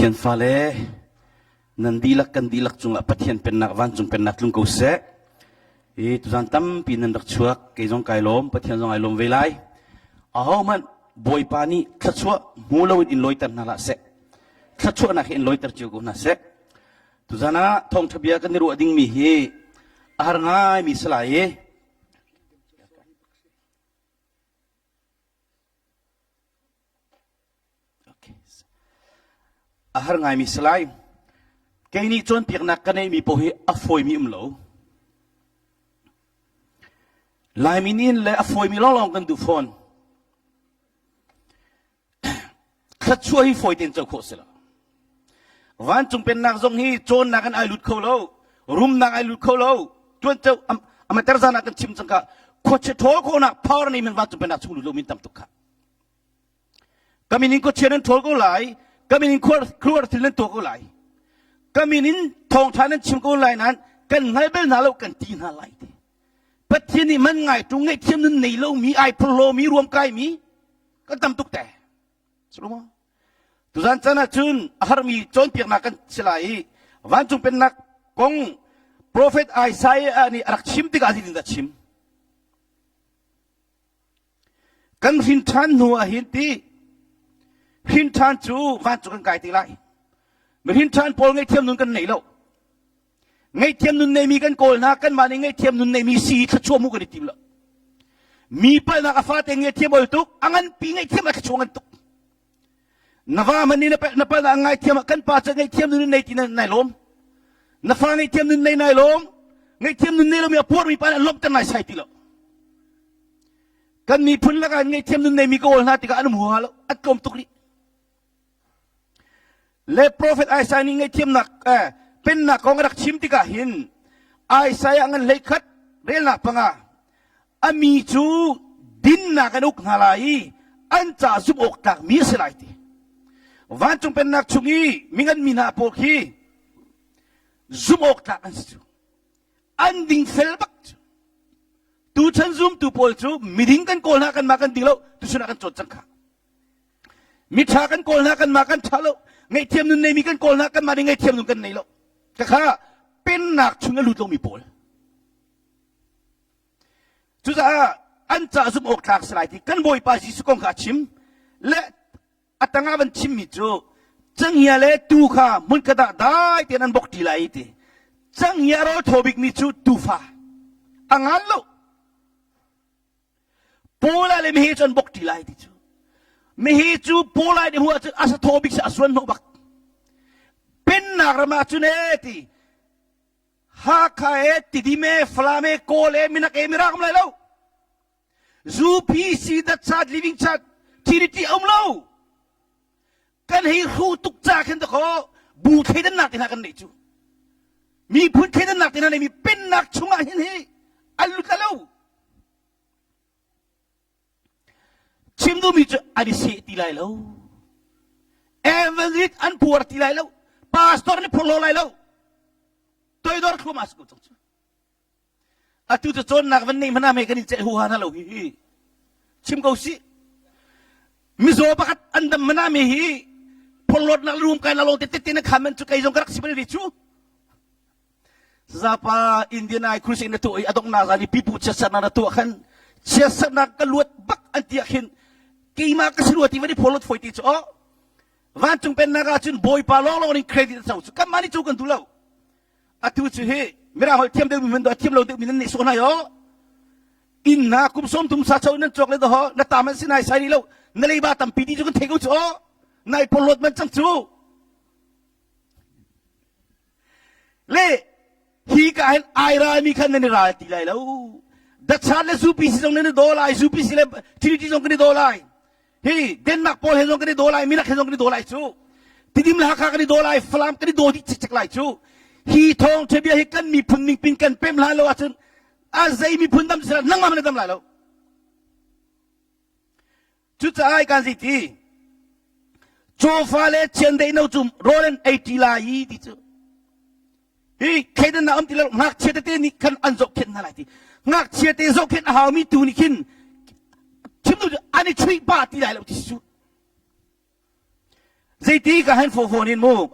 Pathian fale nan dihlak kan dihlak cungah Pathian pennak vancung pennak tlung ko seh. I tuzan tampi nan rak chuak kei zong kai lawm Pathian zong ai lawm ve lai. Ahohmanh Bawipa nih thluachuah hmu loin in lawiter hna hlah seh. Thluachuahnak hi in lawiter cio ko hna seh. Tuzan ah thawngṭha bia kan i ruah dingmi hi a har ngaimi si lai i A har ngaimi si lai. Kei nih cawnpiaknak ka neihmi paoh hi a fawimi um lo. Laimi nih le a fawimi lawnglawng kan duh fawn. Thluachuah hi fawi tein co khawh si lo. Vancung pennak zong hi cawnnak in ai lut kho lo, rumnak ai lut kho lo. Tuan co amater zan ah kan chim cang ka khuachia ṭhawl khawhnak power nei men vancung pennak chung lut lo min tam tuk kha. Ka min in khuachia nan ṭhawl ko lai, ka min in khuar thil nan tuah ko lai. Ka min in thawngṭha nan chim ko lai nain kan hngal bel hna lo kan ti hna lai ti. Pathian nih man ngai ṭung ngaihthiam nun nei lomi ai phurhlaw ruamkai mi kan tam tuk te. Sulumo. Tuzan chan ah cun a harmi cawnpiaknak kan si lai i vancung pennak kong profet Isaiah nih a rak chim tikah zeitindah chim? Kan hrin ṭhan hnu ah hin ti hrin ṭhan cu vancung kan kai te lai. Mihrin ṭhan pawl ngaihthiam nun kan nei lo. Ngaihthiam nun neimi kan kawl hna kanmah nih ngaihthiam nun neimi si thluachuah mu kan i tim lo. Mi palhnak a fate ngaihthiam ol tuk, a nganpi ngaihthiam a thluachuah ngan tuk. Na va man nih na palhnak a ngaithiam ah kan pa cu ngaihthiam nun nei ti nai lawm. Na fa ngaihthiam nun nei nai lawm. Ngaihthiam nun nei lomi a puarmi pa nih an lawmhter nai sai ti lo. Kan miphun lakah ngaihthiam nun neimi ka awl hna tikah an um huaha lo, an tlawm tuk rih. Le profet Isaiah nih ngaihthiamnak eh, pennak kong a rak chim tikah hin Isaiah ngan hleikhat relnak panga a mi cu dinnak an uk hna lai i an ca zumh awk tlak mi a si lai ti. Vancung pennak chung i mingan mi hna pawl khi zumh awk tlak an si cu. An dingfel bak cu. Tuchan zumtu pawl cu miding kan kawl hna kanmah kan ding lo tuchun ah kan cawn cang kha. Miṭha kan kawl hna kanmah kan ṭha lo. Ngaihthiam nun neimi kan kawl hna kanmah nih ngaihthiam nun kan nei lo. Khakha pennak chung a lut lomi pawl. Cucaah an ca zumh awk tlak si lai ti kan Bawipa Jesuh kong kha a chim. Le a tangah van chimmi cu cenghngia le tuu kha hmunkhat ah dai tein an bok ṭi lai ti. Cenghngia rawl thaw bikmi cu tuufa. A ngan lo. Pawla le meheh cu an bok ṭi lai ti cu. Meheh cu pawla in hmuh ahcun a sathaw bik si a suan hnawh bak. Pennak ram ah cun ee ti Hakha e Tidim e Falam e Kawl e Minak e Mirang um lai lo. UPC that chat living chat Trinity um lo. Kan hei hru tuk ca khin dakaw bu thleidannak te hna kan neih cu. Miphun thleidannak te hna neimi pennak chungah hin hi an lut lo. Chim duhmi cu an i seh ti lai lo. Evangelist an puar ti lai lo. Pastor nih phurhlaw lai lo. Toidor thluahmah si ko cang cu. Atu cu cawnnak van neih hmanh ah kan in ceih huha hna lo hi hi. Chim ko sih. Mizaw pakhat an dam hmanh ah me hi phorhlawtnak le rum kai la lawng te tete na khamen cu kei zong ka rak si bal ve cu. Zapa Indian ai crusade na tuah i a donghnak zan i pipu chiatsernak na tuah khan chiatsernak ka luat bak an ti ah khin keimah ka si rua ti van i phorhlawt foi ti cu oh vancung pennak ah cun bawipa lawnglawng nih credit a co cu kanmah nih cu kan duh lo atu cu hi mirang holh thiam deuh mi hmanh a thiam lo deuh mi nan nih sawh hna yo inn hna kum sawm thum sa cho nan cawk le doho na ta man si nai sai lo na leiba tampi ti cu kan thei ko cu oh nai porhlawt man cang cu Le hi ka hin ai ralmi khan nan i ral ti lai lo. Dachan le UPC zong nan i daw lai, UPC le Trinity zong kan i daw lai. Hi Denmark pawl he zong kan i daw lai, Minak he zong kan i daw lai cu. Tidim le Hakha kan i daw lai, Falam kan i daw dih cikcek lai cu. Hi thawng bia hi kan miphun ningpin kan pem hlan lo ahcun a zei miphun dam sila nangmah na dam lai lo. Cucaah kan si ti cawfa le chiandeih no cu rawl an ei ṭi lai i ti cu hi thleidan na um ti lo ngakchia tete nih khan an zohkhenh hna lai ti ngakchia te zohkhenh a haumi tu nih khin chim du an i chuih pa ti lai lo ti cu. Zeiti ka hen fo in mu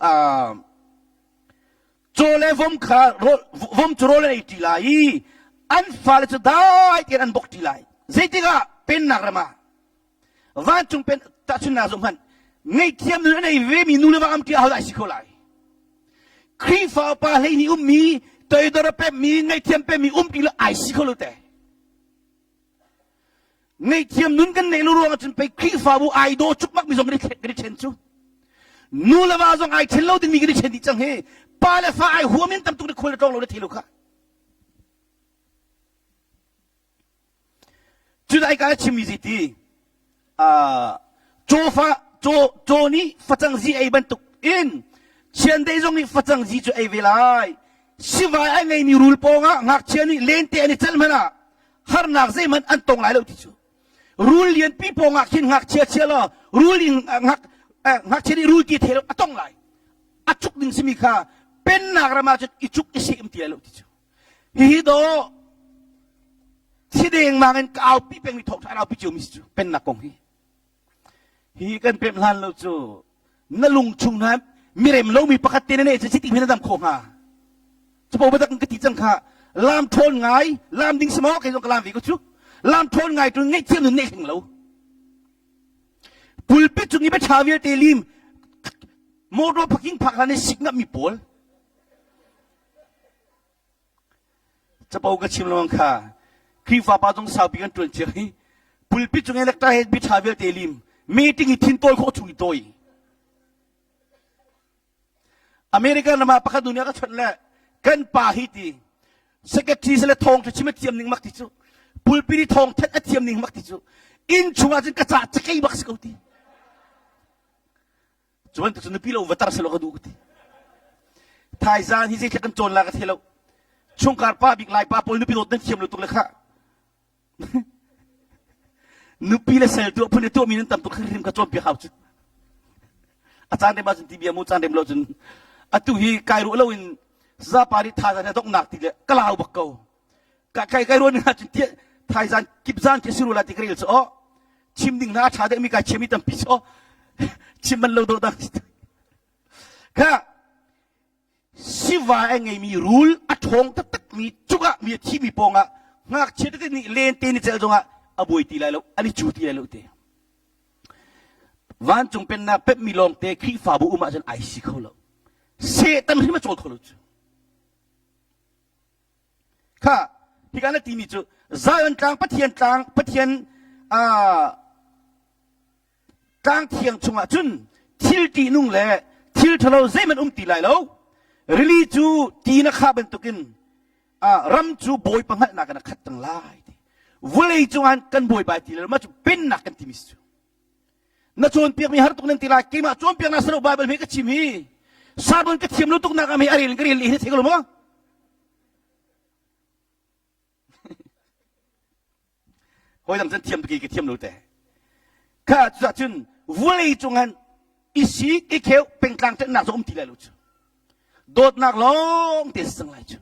caw le vom kha vom cu rawl an ei ṭi lai i an fale cu dai tein an bok ṭi lai. Zeitikah pennak ram ah vancung pen tahchunhnak zoh hmanh ngaihthiam nun a nei vemi nu le va am ṭi ahodah si kho lai? Khrihfa upa hlei nih ummi toidor a pemmi ngaihthiam pemmi um ti lo ai si kho lo te. Ngaihthiam nun kan neih lo ruang ahcun pei Khrihfabu ai daw cukmak mi zong kan i ṭhen cu. Nu le va zong ai ṭhen lo dingmi kan i ṭhen dih cang hi. Pa le fa ai huam in tam tuk na khual le tlawng lo na thei lo kha. Cu dai ka chimmi zi ti caw fa caw caw nih facang zi ei bantuk in chiandeih zong nih facang zi cu ei ve lai. Sivai a ngeimi rul pawng ah ngakchia nih lente an i celh hmanh ah harnak zeihmanh an tong lai lo ti cu rul lianpi pawng ah khin ngakchia chia law rul in ngak ngakchia nih rul ti the a tong lai a cuk ding simi kha pennak ram ah cun i cuk i seh um ti lai lo ti cu hihi do thi deng mang in ka aupi peng mi thawk tha aupi cio mi si cu pennak kong hi Hi kan pemh hlan lo cu na lung chung na mirem lomi pakhat te na neih cu chiti na dam kho hnga. Capo batak ka ti cang kha lam ṭhawn ngai lam ding si maw kei zong ka lam ve ko cu lam ṭhawn ngai tu ngaihthiam nun neih hling lo. Pulpit cung i biaṭha vialte lim motor parking phak hlan i sik ngap mi pawl Capo ka chim lengmang kha Khrihfa pa zong saupi kan ṭuan cia hi pulpit cung i lecture he biṭha vialte lim meeting i thin tawi khawh chung i tawi. American ram ah pakhat nu nih a ka chawnh le kan pa hi ti secretary le thawng cu chim a thiam ning mak ti cu pulpit i thawng thanh a thiam ning mak ti cu inn chung ah cun ka ca cakei bak si ko ti. Cu bantuk cu nupi lo va tar selaw ka duh ka ti. Thaizaan hi zeitluk kan cawn la ka thei lo. Chungkhar pa bik lai pa pawl nupi dawt nan thiam lo tuk le kha. nupi le sel tuah phun i tuahmi nan tam tuk hrim ka cawnpiak hau cu. A caan rem ahcun ti bia mu caan rem lo cun atu hi kai ruah lo in zapa nih thaizaan he donghnak ti le ka lau bak ko. Ka kai kai ruah ning ahcun tiah thaizaan kip zaan khi siru la ti ka rel cu oh chim ding hna a ṭha deuhmi kai chiami tampi cu chim man lo dawh dang kha siva a ngeimi rul a ṭhawng taktakmi cungah mi a thimi pawngah ngakchia tete nih lente ni cel zongah a buai ti lai lo an i cu ti lai lo te vancung pennak pepmi lawngte Khrihfabu um ahcun ai si kho lo Satan hrim a cawl kho lo cu Kha hika na timi cu Zion tlang Pathian tlang Pathian tlang thiang chungah cun thil ṭihnung le thil ṭhalo zeihmanh um ti lai lo. Rili cu ti na khah bantukin ram cu Bawipa hngalhnak in a khat cang lai ti. Vawlei cungah kan bawipa ti le mah cu pennak kan timi si cu. Na cawnpiakmi har tuk nan ti lai keimah cawnpiaknak si lo Bible hme ka chim hi. Sermon ka thiam lo tuk nak ah hme a rel in ka rel hi na thei ko lo maw? Hawi dang cun thiam tuk ka thiam lo te. Kha cuah cun vulei cungan i sik i kheu pengtlang ṭanhnak cu um ti lai lo cu. Dawtnak lawng te si cang lai cu.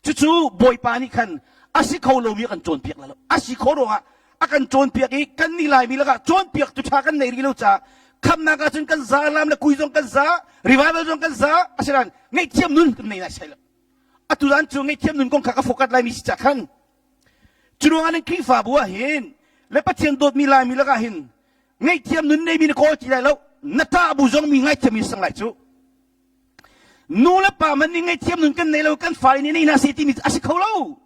Cucu Bawipa nih khan a si kho lomi a kan cawnpiak lai lo. A si kho ruangah a kan cawnpiak i kan nih Laimi lakah cawnpiaktu ṭha kan nei rih lo caah khamnak ahcun kan za lam le kui zong kan za revival zong kan za asinain ngaihthiam nun kan nei nai sai lo. Atu zan cu ngaihthiam nun kong kha ka fokat laimi si ca khan cu ruangah nan Khrihfabu ah hin le Pathian dawtmi Laimi lakah hin ngaihthiam nun neimi na kawl ti lai lo na ṭah bu zong mi ngaithiam mi sang lai cu nu le pa man nih ngaihthiam nun kan nei lo kan fale nih nei hna seh timi a si kho lo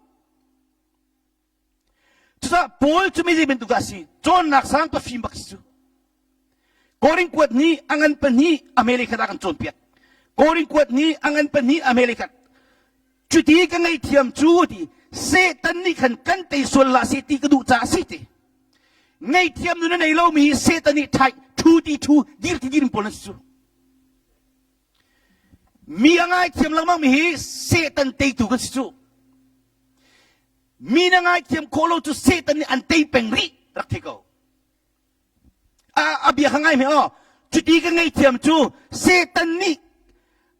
cucaah Paul cu mi zei bantuk dah a si cawnnak sang pa fim bak si cu Korin kuat nih a ngan pahnih a hmele khat a kan cawnpiak Korin kuat nih a ngan pahnih a hmele khat cuti ka ngaihthiam cu ti Satan nih khan kan tei sual la seh ti ka duh caah si ti ngaihthiam nun a nei lomi Satan nih ṭhai ṭhu ti ṭhu dir ti dir pawl an si cu Mi a ngaithiam lengmang mi hi Satan teitu kan si cu. Mi na ngaithiam khawh lo cu Satan nih an tei peng rih rak thei ko. A, a bia kha ngai hme aw. Cuti ka ngaihthiam cu Satan nih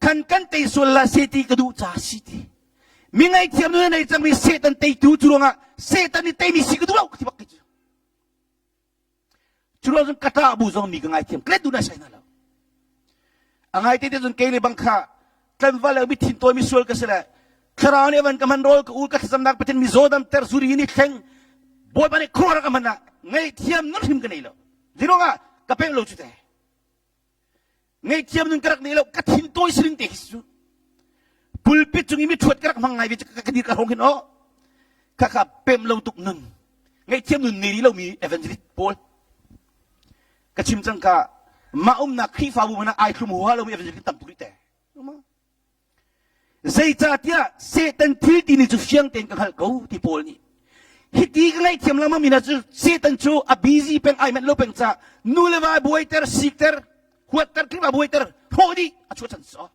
khan kan tei sual la se ti ka duh ca si ti. Mi ngaihthiam nu na nei cangmi Satan teitu cu ruangah Satan nih teimi si ka duh lo ka ti bak cu. Cu ruang cun ka ṭah bu zong mi ka ngaithiam klet duh na sai hna lo. A ngai te te cun kei le bang kha tlanval le mithin tawi misual ka si le thlarau nih van ka hman rawl ka ul ka thlacamnak Pathian mizaw damter zuri ni thleng Bawipa nih khuaruahnak ka hman ah ngaihthiam nun hrim ka nei lo. Ziruangah ka pem lo cu te. Ngaihthiam nun ka rak nei lo ka thin tawi siling te khi cu. Pulpit cung i mi ṭhuat ka rak hmang ngai ve ka dir ka hong hin aw. Kha kha pem lo tuk nun. Ngaihthiam nun nei lo mi evangelist pawl. Ka chim cang ka mah umnak Khrihfabu hmanh ah ai thlum huha lomi evangelist tam tuk rih te. Zeicahtiah Satan thil timi cu fiang tein ka hngalh ko ti Paul nih. Hiti ka ngaihthiam lengmang mi hna cu Satan cu a busy peng ai manh lo peng ca nu le va buaiter sikter huatter Khrihfa buaiter hrawh dih a chuahchan so.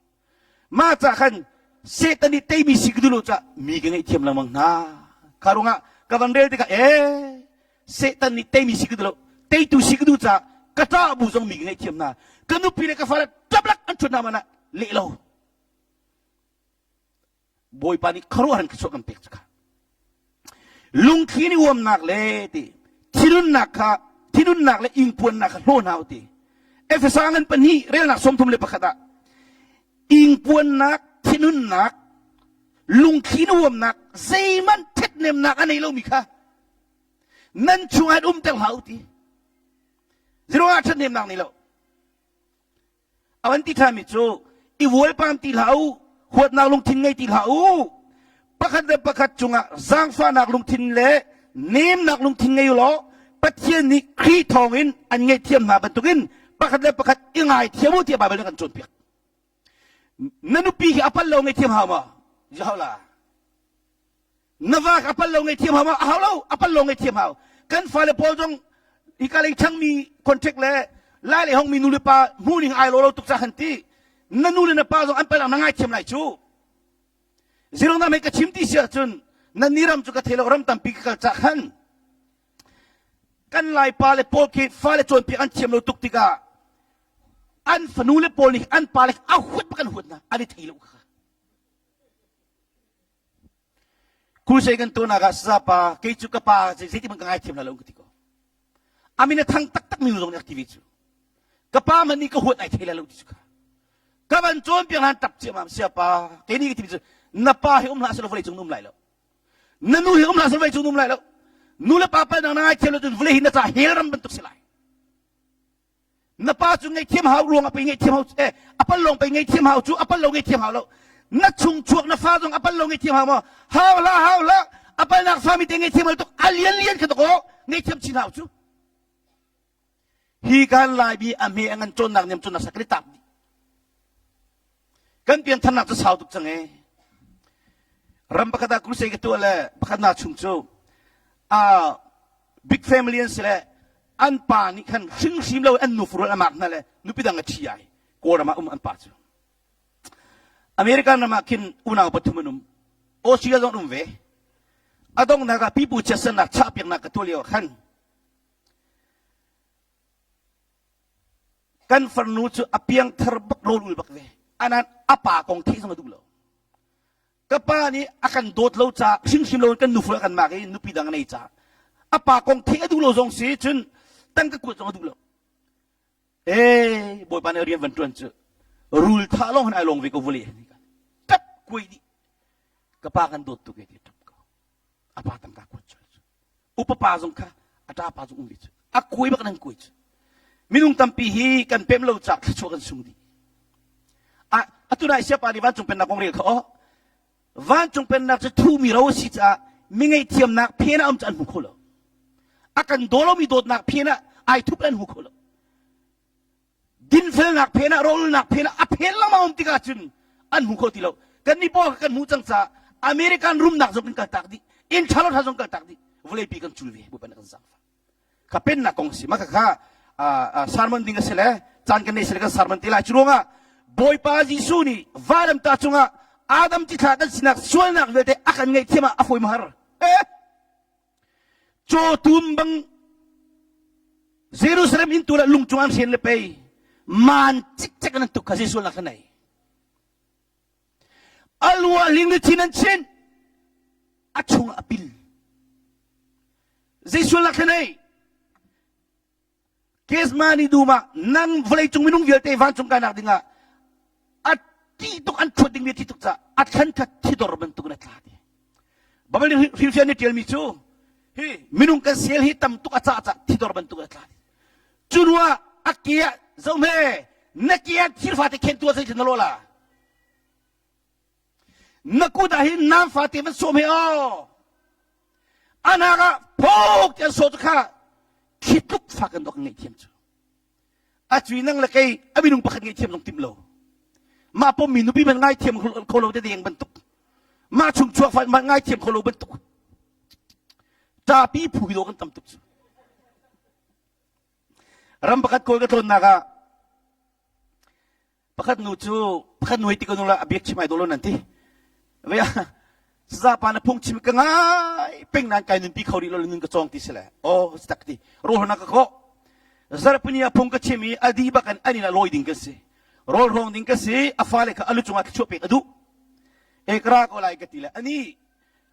Mah ca khan Satan nih teimi si ka duh lo ca mi ka ngaihthiam lengmang hna. Kha ruangah ka van rel tikah ee Satan nih teimi si ka duh lo teitu si ka duh caah ka ṭah bu zong mi ka ngaihthiam hna. Ka nupi le ka fale ṭaplak an ṭhut hna man ah leh lo. Bawipa nih khuaruahhar in thluachuah kan pek cu kha. Lungthli nih uamnak le ti thinunnak kha thinunnak le ingpuannak kha hlaw hna u ti. Efesa ngan pahnih relnak 31 ah ingpuannak thinunnak lungthli nih uamnak zeihmanh ṭhatnemnak a nei lomi kha nan chungah umter hlah u ti. Zeruangah ṭhathnemnak nei lo. A van ti ṭhanmi cu i vualpam ti hlah u, huatnak lungthin ngei ti hlah u. Pakhat le pakhat cungah zaangfahnak lungthin le nemnak lungthin ngei u law Pathian nih Khrih thawngin an ngaihthiam hna bantukin pakhat le pakhat i ngaithiam u tiah Baibal nih a kan cawnpiak. Na nupi hi a pal lo ngaihthiam hau maw? Hau la. Na va a pal lo ngaihthiam hau ma? A hau lo, a pal lo ngaihthiam hau. Kan fale pawl zong hika lei ṭhangmi contract le lai lei hongmi nu le pa hmuhning ai lo lo tuk ca khan ti. Na nu le na pa zong an pal na ngaithiam lai cu. Zirong na mei ka chim ti si ahcun nan ni ram cu ka thei lo ram tampi ka kal ca khan kan lai pa le pawl khi fale cawnpiak an thiam lo tuk tikah an fanu le pawl nih an pa le a huat bak an huat hna an i thei lo kha. Crusade kan tuahnak ah sazapa kei cu ka pa zeitin hmanh ka ngaithiam hna lo ka ti ko. Amin a thang taktak mi zong nih a ti ve cu. Ka pa man nih ka huat ai thei lai lo ti cu kha. Ka van cawnpiak hlan tap ciammam siapa kei nih ka ti cu na pa hi um hlah selaw vawlei cung na um lai lo. Na nu hi um hlah selaw vawlei cung na um lai lo. Nu le pa pal nang na ngaithiam lo cun vawlei hi na ca hell ram bantuk si lai. Na pa cu ngaihthiam hau ruang a pei ngaihthiam hau eh a pal lawng pei ngaihthiam hau cu a pal lo ngaihthiam hau lo. Na chung chuak na fa zong a pal lo ngaihthiam hau maw? Hau hlah hau hlah a palnak fa mi te ngaihthiam hau tuk a lian lian kha tuk ngaihthiam chin hau cu. Hi kan lai bi a hme a ngan cawnnak niam cawnnak sak kan i tap dih. Kan piantharnak cu sau tuk cang ee. Ram pakhat ah crusade ka tuah le pakhat na chung cu a big family an si le an pa nih khan hringhrim lo an nu furual a mak hna le nupi dang a ṭhi ai Kawlram ah um an pa cu. American ram ah khin unau pathum an um. Australia zong an um ve. A donghnak ah pipu chiatsernak chahpiaknak ka tuah lio ah khan kan farnu cu a piangthar bak rawl ul bak ve. Anan a pa kong theih zong a duh lo. Ka pa nih a kan dawt lo ca hrimhrim lo in kan nufu a kan mak i nupi dang a nei ca a pa kong theih a duh lo zong si cun tangka kuat zong a duh lo. Ee Bawipa nih rian van ṭuan cu rul thah lawng hin ai lawng ve ko vawlei tap kuai dih ka pa kan dawt tuk e ti tap ko a pa tangka kuat cu upa pa zong kha a ṭa pa zong um ve cu a kuai bak nan kuai cu minung tampi hi kan pem lo cak thluachuah kan sung dih a atu nai siapa nih vancung pennak kong rel kha aw vancung pennak cu thumi ro a si caah mi ngaihthiamnak phen ah um cu an hmu kho lo a kan daw lomi dawtnak phen ah ai thup an hmu kho lo dinfelnak phen ah rawlnak phen ah a phen lengmang um tikah cun an hmu kho ti lo kan nih pawl kan hmuh cang caah American rumnak zong kan kaltak dih inn ṭha lo ṭha zong kaltak dih vawleipi kan cul ve Bawipa nih kan zaangfah kha pennak kong si mah kha sermon ding a si le caan kan nei si le kan sermon te lai cu ruangah Bawipa Jesuh nih vailamtah cungah Adam cithlah kan sinak sualnak vialte a kan ngaihthiam ah a fawi mahar eh Cawtum bang Jerusalem inn tu le lung cung an hren le pei maan cikcek an tuk kha Jesuh nak nei. Alua ling le thin an chin a chung a pil. Jesuh lak nei. Kesmani dum ah nang vawleicung minung vialte vancung kainak dingah A ṭih tuk an ṭhuat dingmi a ṭih tuk caah a thlan kha thidor bantuk in a tla ti. Bible nih hrilhfiah nih ṭialmi cu hi minung kan sel hi tam tuk a cah cah thidor bantuk in a tla ti. Cu hnu ah a ke ah zohme na ke ah thir fate khen tu ah zeitin na lawh la? Na kut ah hin nam fate van sawm he aw. Anak ah phok ti an sawh cu kha khi tluk fak in dok ngaihthiam cu. A cui nang le kei a minung pakhat ngaihthiam zong tim lo. Mah pommi nupi man ngaithiam kho lo te deng bantuk. Mah chung chuak fa man ngaithiam kho lo bantuk. Ṭapi phu hi do kan tam tuk cu. Ram pakhat kawl ka tlawnnak ah pakhat nu cu pakhat nu hei ti ko nu la a biak chim ai dawh lo nan ti ve saza pa na phung chim ka ngai peng nan kai nunpi kho rih lo nun ka cawng ti si le oh tak ti rawl na ka kawh zarpini a phung ka chim i a di bak an an in a lawi ding ka si rawl hrawng ding ka si a fale kha alu cungah thluachuah pek a duh ekra ko lai ka ti le ani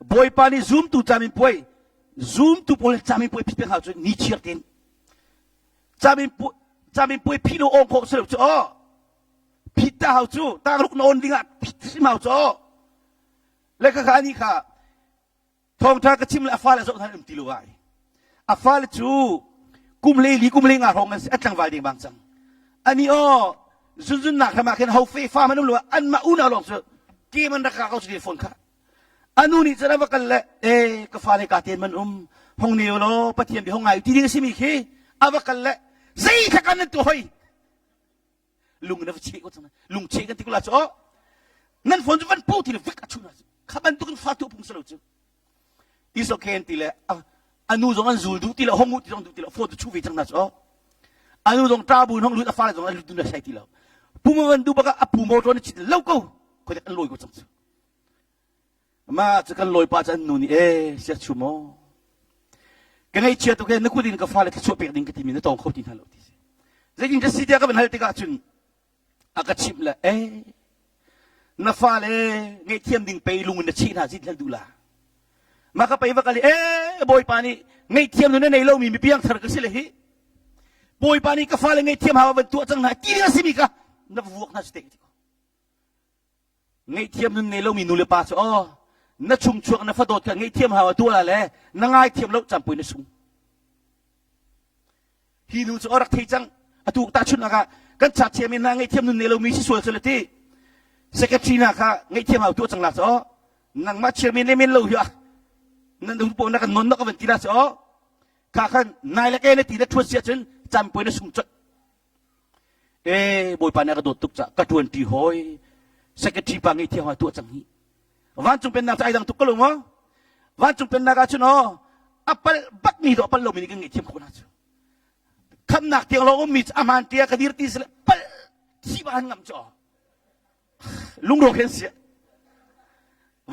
bawipa nih zoom tu camin puai zoom tu pawl camin puai phit pek hau cu ni chiar ten Caminpuai phih lo awng khawh si lo cu aw. Phit ta hau cu takruk na on dingah phit hrim hau cu aw. Le kha kha ani kha thawngtha ka chim le a fale zoh hna um ti lo ai. A fale cu kum le li kum le nga hrawng an si an tlangval ding bang cang. Ani aw zunzun nak hram ah khin ho fe fa man um lo an mah unau lawng cu ke man rak ka ko cu phone kha A nu nih cun a va kal le e ka fale ka ten man um hong ne law Pathian bia hong ngai ti ding a simi khi a va kal le zei thla kan nan tu hoi lung na va cheh ko cang lung cheh kan ti ko la cu oh nan phone cu van po ti le vik a chun kha bantukin fa tu phung salo cu is okay an ti le a nu zong an zul duh ti le hong ti zong duh ti le phone tu chu ve cang na cu oh a nu zong ṭa bu hong lut a fale zong an lut dun sai ti lo pum van du baka a pu motor ni chit lo ko khoi an lawi ko cang cu Mah cu kan lawipa cu an nu nih ee siachu maw ka ngaihchia tuk ee na kut in ka fale thluachuah pek ding ka timi na tawng kho ti hna lo ti si zeitin ka si tiah ka van hal tikah cun a ka chimh le ee na fale ngaihthiam ding pei lung in na chih hna zit hal duh la mah ka pei va kal i ee bawipa nih ngaihthiam nu na nei lomi mi piangthar ka si le hi bawipa nih ka fale ngaihthiam hawa van tuah cang hna ti ding a simi ka na vuak hna si te Ngaihthiam nun nei lomi nu le pa cu aw na chungchuak na fadawt kha ngaihthiam hau a tuah le na ngaithiam lo campui na sung. Hi nu cu aw rak thei cang atu tahchunhnak ah kan chakchia mi hna ngaihthiam nun nei lomi si sual cu le ti secretary hna kha ngaihthiam hau tuah cang la cu aw nangmah chairman le men lo hi ah nan hu na kan non na ka van ti la cu aw kha khan nai le ke na ti na thuat sia cun campui na sung chot E Bawipa nih a ka dawt tuk cah ka ṭuan ṭi hawi secretary pa ngei thiang tuah cang hi vancung pennak cu ai dang tuk ko lo maw vancung pennak ah cun aw a pal bak mi do a pal lomi nih kan ngaihthiam khawh hna cu khamnak tiang lawng ummi cu a hmaan tiah ka dir ti sile pal thi ba han ngam cu aw lungrawk hen sia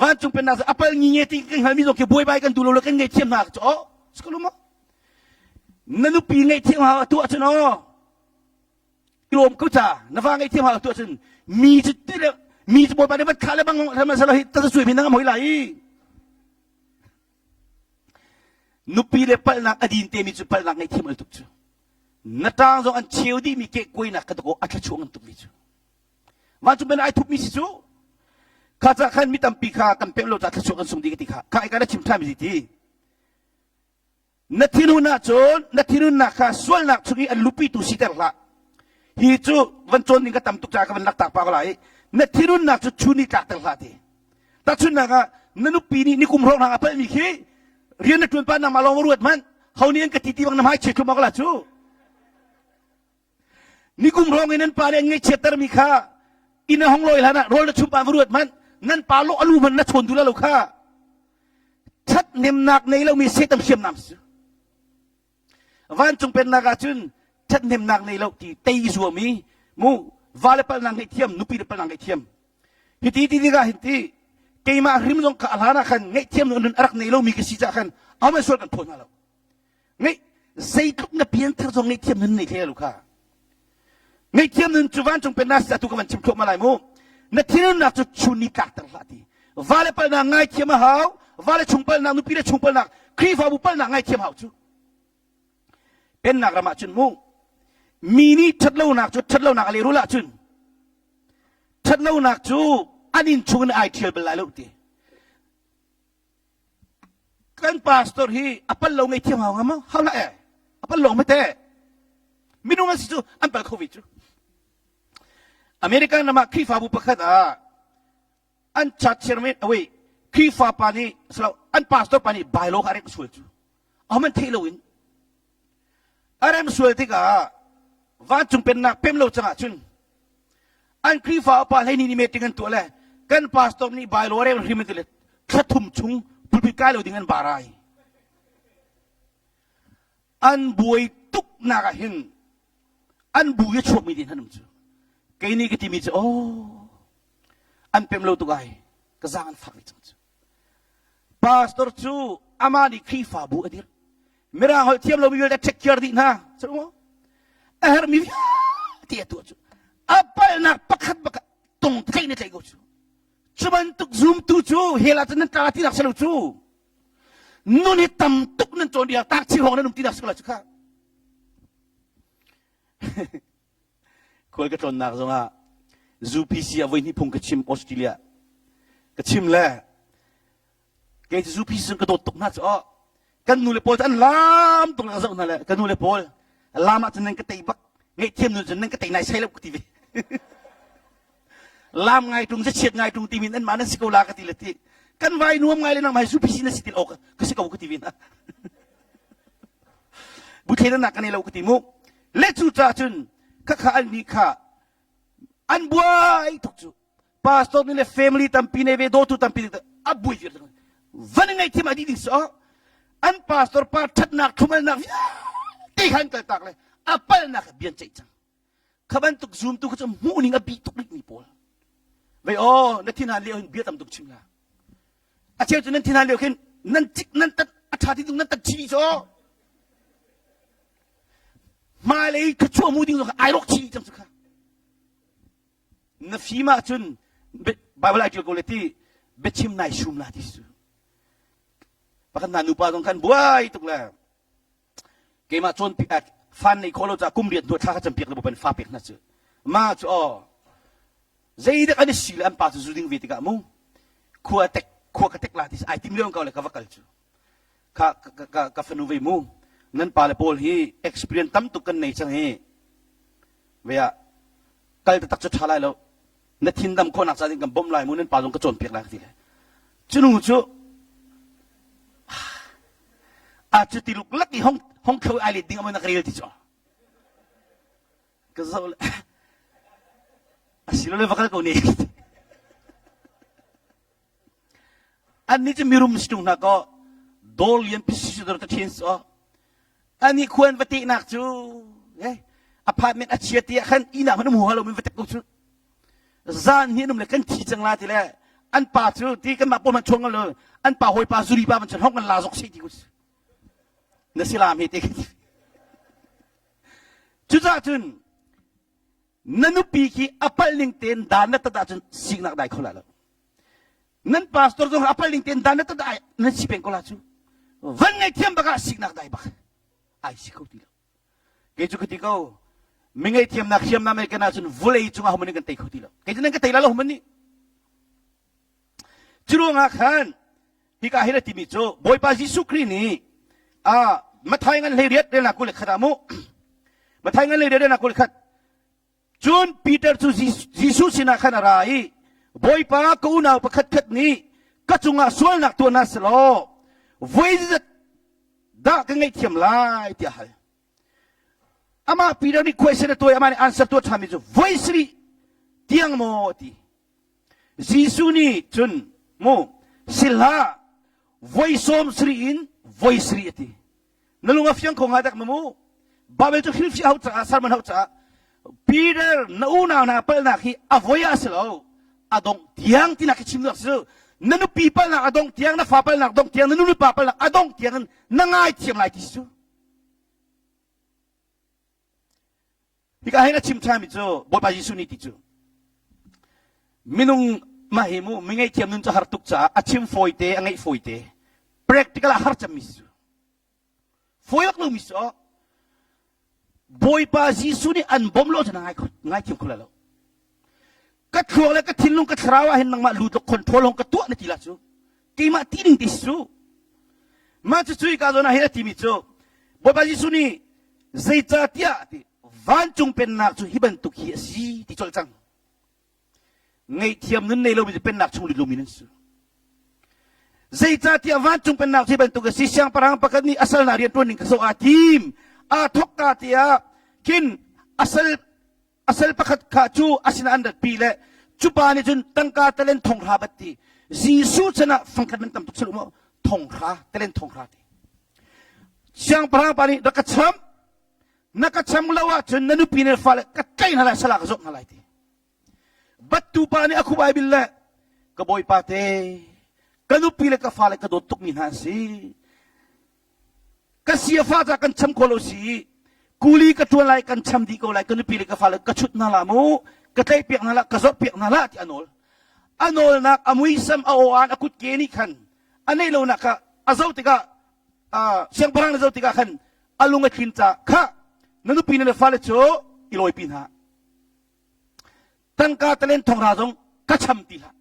vancung pennak cu a pal ngi nge ti kan hngalmi zong khi buaibai kan duh lo le kan ngaihthiam hna cu aw si ko maw na nupi ngaihthiam hau tuah cun aw lawm ko ca na va ngaihthiam hau tuah cun mi cu ti le mi cu bawipa nih van thlah le bang salo hi ta sui mi na ngam hoi lai nupi le palhnak a din te mi cu palhnak ngaihthiam al tuk cu na tang zong an cheu dih mi ke kuainak ka tuk a thlachuang an tuk mi cu Vancung ben ai thupmi si cu kha ca khan mi tampi kha kan pemh lo ca thluachuah kan sung dih ka ti kha kha ka na chim ṭhan mi ti na thinhun ahcun na thinhunnak kha sualnak chung i an lupitu siter hlah hi cu van cawn ding ka tam tuk caah ka van laktak pa ko lai na thinhunnak cu chun i tlakter hlah ti tahchunhnak ah na nupi nih nikum hrawng hang a palhmi khi rian na ṭuan pa nangmah lawng ruat hmanh ho nih an ka ti ti bang na hmai chia thlum awk la cu Nikum hrawng in nan pa nih an ngaihchiattermi kha inn a hong lawi hlan ah rawl na chumh pa va ruat hmanh nan pa lawh a lu hmanh na chawn duh lo kha ṭhathnemnak nei lomi Satan hriamnam si vancung pennak ah cun ṭhathnemnak nei lo ti tei zuam i mu va le palnak ngaihthiam nupi le palnak ngaihthiam hiti ti tikah hin ti keimah hrim zong kha a hlan ah khan ngaihthiam nun a rak nei lomi ka si caah khan ahohmanh sual kan phaw hna lo Ngeih zeitluk na pianthar zong ngaihthiam nun nei hle lu kha. Ngaihthiam nun cu vancung pennak si atu ka van chim thluahmah lai mu. Na thinhunnak cu chun ni tlakter hlah ti. Va le palnak ngaithiam a hau, va le chung palnak, nupi le chung palnak, Khrihfabu palnak ngaithiam hau cu. Pennak ram ah cun mu mi nih ṭhatlonak cu ṭhatlonak a lehrul ahcun ṭhat. Ṭhatlonak cu an inn chung in ai ṭhial bal lai lo ti. Kan pastor hi a pal lo ngei thiam hau ngam hau hlah eh. A pal lo mate. Minung an si cu an pal kho ve cu. American ram ah Khrihfabu pakhat ah an church chairman awei Khrihfa pa nih silo an pastor pa nih bylaw kha a rek sual cu. Ahohmanh theih loin a rem sual tikah vancung pennak pem lo cangah cun an Khrihfa upa hleini nih meeting an tuah le kan pastor nih bylaw rem hrim an ti le thla thum chung pulpit kai lo ding an barai. An buai tuk nak ah hin an bu i chuakmi din han um cu. Kei nih ka timi cu oh an pem lo tuk ai ka zaang an fak ve cang cu. Pastor cu amah nih Khrihfabu a dirh. Mirang holh thiam lomi vialte take care dih hna. Cu a herhmi vialte a tuah cu. A palhnak pakhat bak tong tlaih na tlaih ko cu. Cu bantuk zumtu cu hell ah cun nan tla tinak si lo cu. Nun hi tam tuk nan cawn dia tak chi hong nan um tinak si ko la cu kha. Khual ka tlawnnak zongah UPC ah voihnih phung ka chim Australia. Ka chim le kei cu UPC ka dawt tuk hna cu oh kan nu le pawl cu an lam tuk ka zoh hna le ka nu le pawl lam ah cun nan ka tei bak ngaihthiam nu cun nan ka tei nai sai lo ka ti ve. Lam ngai tung chiat ngai tung ti min an mah nan si ko la ka ti le ti kan vai nuam ngai le nang mai UPC na si ti ok ka si ko ka ti ve na. Buthlen nak kan nei lo ka ti mu. Le cu ca cun khakha an nih kha an buai tuk cu pastor nih le family tampi nei ve dawtu tampi a buai vir van ngei thiam a dih ding so an pastor pa thatnak thumalnak vialte khan kaltak le a palnak bian ceih cang kha bantuk zumtu kha cu hmuh ning a bi tuk rih mi pawl vei aw na thin han lio hin bia tam tuk chim la A cheu cu nan thin lio khin nan cik nan tat a ṭha ti nan tat chih cu. Hmailei khuachuah mu ding zong ai rawk chih cang cu kha. Na fim ahcun Bible ai ṭial ko le ti biachim nai sum la ti su. Pakhat hna nupa zong khan buai tuk le keimah cawn fan nei khawh lo caah kum riat hnu thla ka campiak le bu fa pek hna cu ma cu aw zeidak an i si le an pa cu zu ding ve tikah mu khua tek khua ka tek la ti ai tim lio ko le ka va kal cu ka ka ka fanu ve mu nan pa le pawl hi experience tam tuk kan nei cang hi ve ah kal taktak cu tha lai lo na thin dam khawhnak ca ding kan bawmh lai mu nan pa zong ka cawnpiak lai ka ti le cunu cu a cu ti luk lak i hong hong kho ai let ding amon ka rel ti cu ka zo le asilo le vakal ko ne Annih cu mirum si ṭung hna kaw dawr lian pi si ta ṭhen si aw. Anih khuan va tehnak cu eh, apartment a chia ti ah khan ihnak hmanh um huha lo min va tek ko cu. Zan hi an um le kan thi cang la ti le an pa cu ti kanmah pawl hmanh chuang lo an pa hawipa zuri pa man cun hong kan la zok si ti ku na si lam he te Cucaah cun na nupi khi a palh ning tein dan na tat ahcun siknak dai kho lai lo. Nan pastor zong a pal ning tein dan na tat ai nan si peng ko la cu. Van ngaihthiam bak ah siknak dai bak ai si kho ti lo. Kei cu ka ti ko mi ngaihthiamnak hriamnam ei kan ahcun vulei cungah homan kan tei kho ti lo. Kei cu nan ka tei la lo homan nih. Cu ruangah khan hika hin a timi cu Bawipa Jesuh Khrih nih a Mathai ngan hlei riat relnak kul le khat ah mu Mathai ngan hlei riat relnak kul le khat Cun Peter cu Jesuh sinah khan a ra i, Bawipa, ka unau pakhatkhat nih ka cungah sualnak tuah hna selaw voi zeizat dah ka ngaihthiam lai tiah a hal. Amah Peter nih question a tuah i amah nih answer tuah ṭhanmi cu voi sarih tiang maw a ti. Jesuh nih cun mu si hlah voi sawm sarih in voi sarih a ti. Na lung a fiang kho hnga dek ma mu? Bible cu hrilhfiah hau caah sermon hau caah Peter na unau hna palhnak hi a voi ah si lo a dongh tiang tinak khi chim duak si na nupi palhnak a dongh tiang na fa palhnak dongh tiang na nu pa palhnak a dongh tiang in na ngai thiam lai ti si cu Hika hin a chim ṭhanmi cu Bawipa Jesuh nih ti cu minung mah hi mu mi ngaihthiam nun cu har tuk caah a chim fawite a ngeih fawite practical ah har cemmi si cu fawi bak lomi si aw Bawipa Jesuh nih an bawm lo cu na ngai ngaithiam kho lai lo ka thluak le ka thinlung ka thlarau ah hin nangmah lut control hong ka tuah na ti la cu. Keimah ti ding ti si cu. Mah cu cui ka zawn ah hin a timi cu Bawipa Jesuh nih zeicahtiah ti vancung pennak cu hi bantuk hi a si ti colh cang. Ngaihthiam nun nei lomi cu pennak chung lut lomi nan si. Zeicahtiah vancung pennak cu hi bantuk a si siangpahrang pakhat nih a sal hna rian ṭuan ning kha zoh aa tim. Aa thawkka tiah khin a sal a sal pakhat kha cu a sinah an ratpi le cu pa nih cun tangka talen thonghra bat ti Jesuh chan ah fangkhat man tam tuk sal um thonghra talen thonghra ti siangpahrang pa nih rak ka cham na ka cham lo ahcun na nupi na fale ka tlaih hna lai sala ka zawk hna lai ti battu pa nih a khup ai bil le ka bawipa te ka nupi le ka fale ka dawt tukmi hna an si Ka siafa ca kan cham kho lo si. Kuli ka ṭuan lai kan cham dih ko lai ka nupi le ka fale ka chut hna la mu ka tlaih piak hna la ka zawt piak hna la ti a nawl. A nawlnak a muisam a aw-aan a kutke nih khan a neih lonak kha a zoh tikah siangpahrang na zoh tikah khan a lung a thlin ca kha na nupi na fale cu i lawipi hna. Tangka talen thongra zong ka cham ti hlah.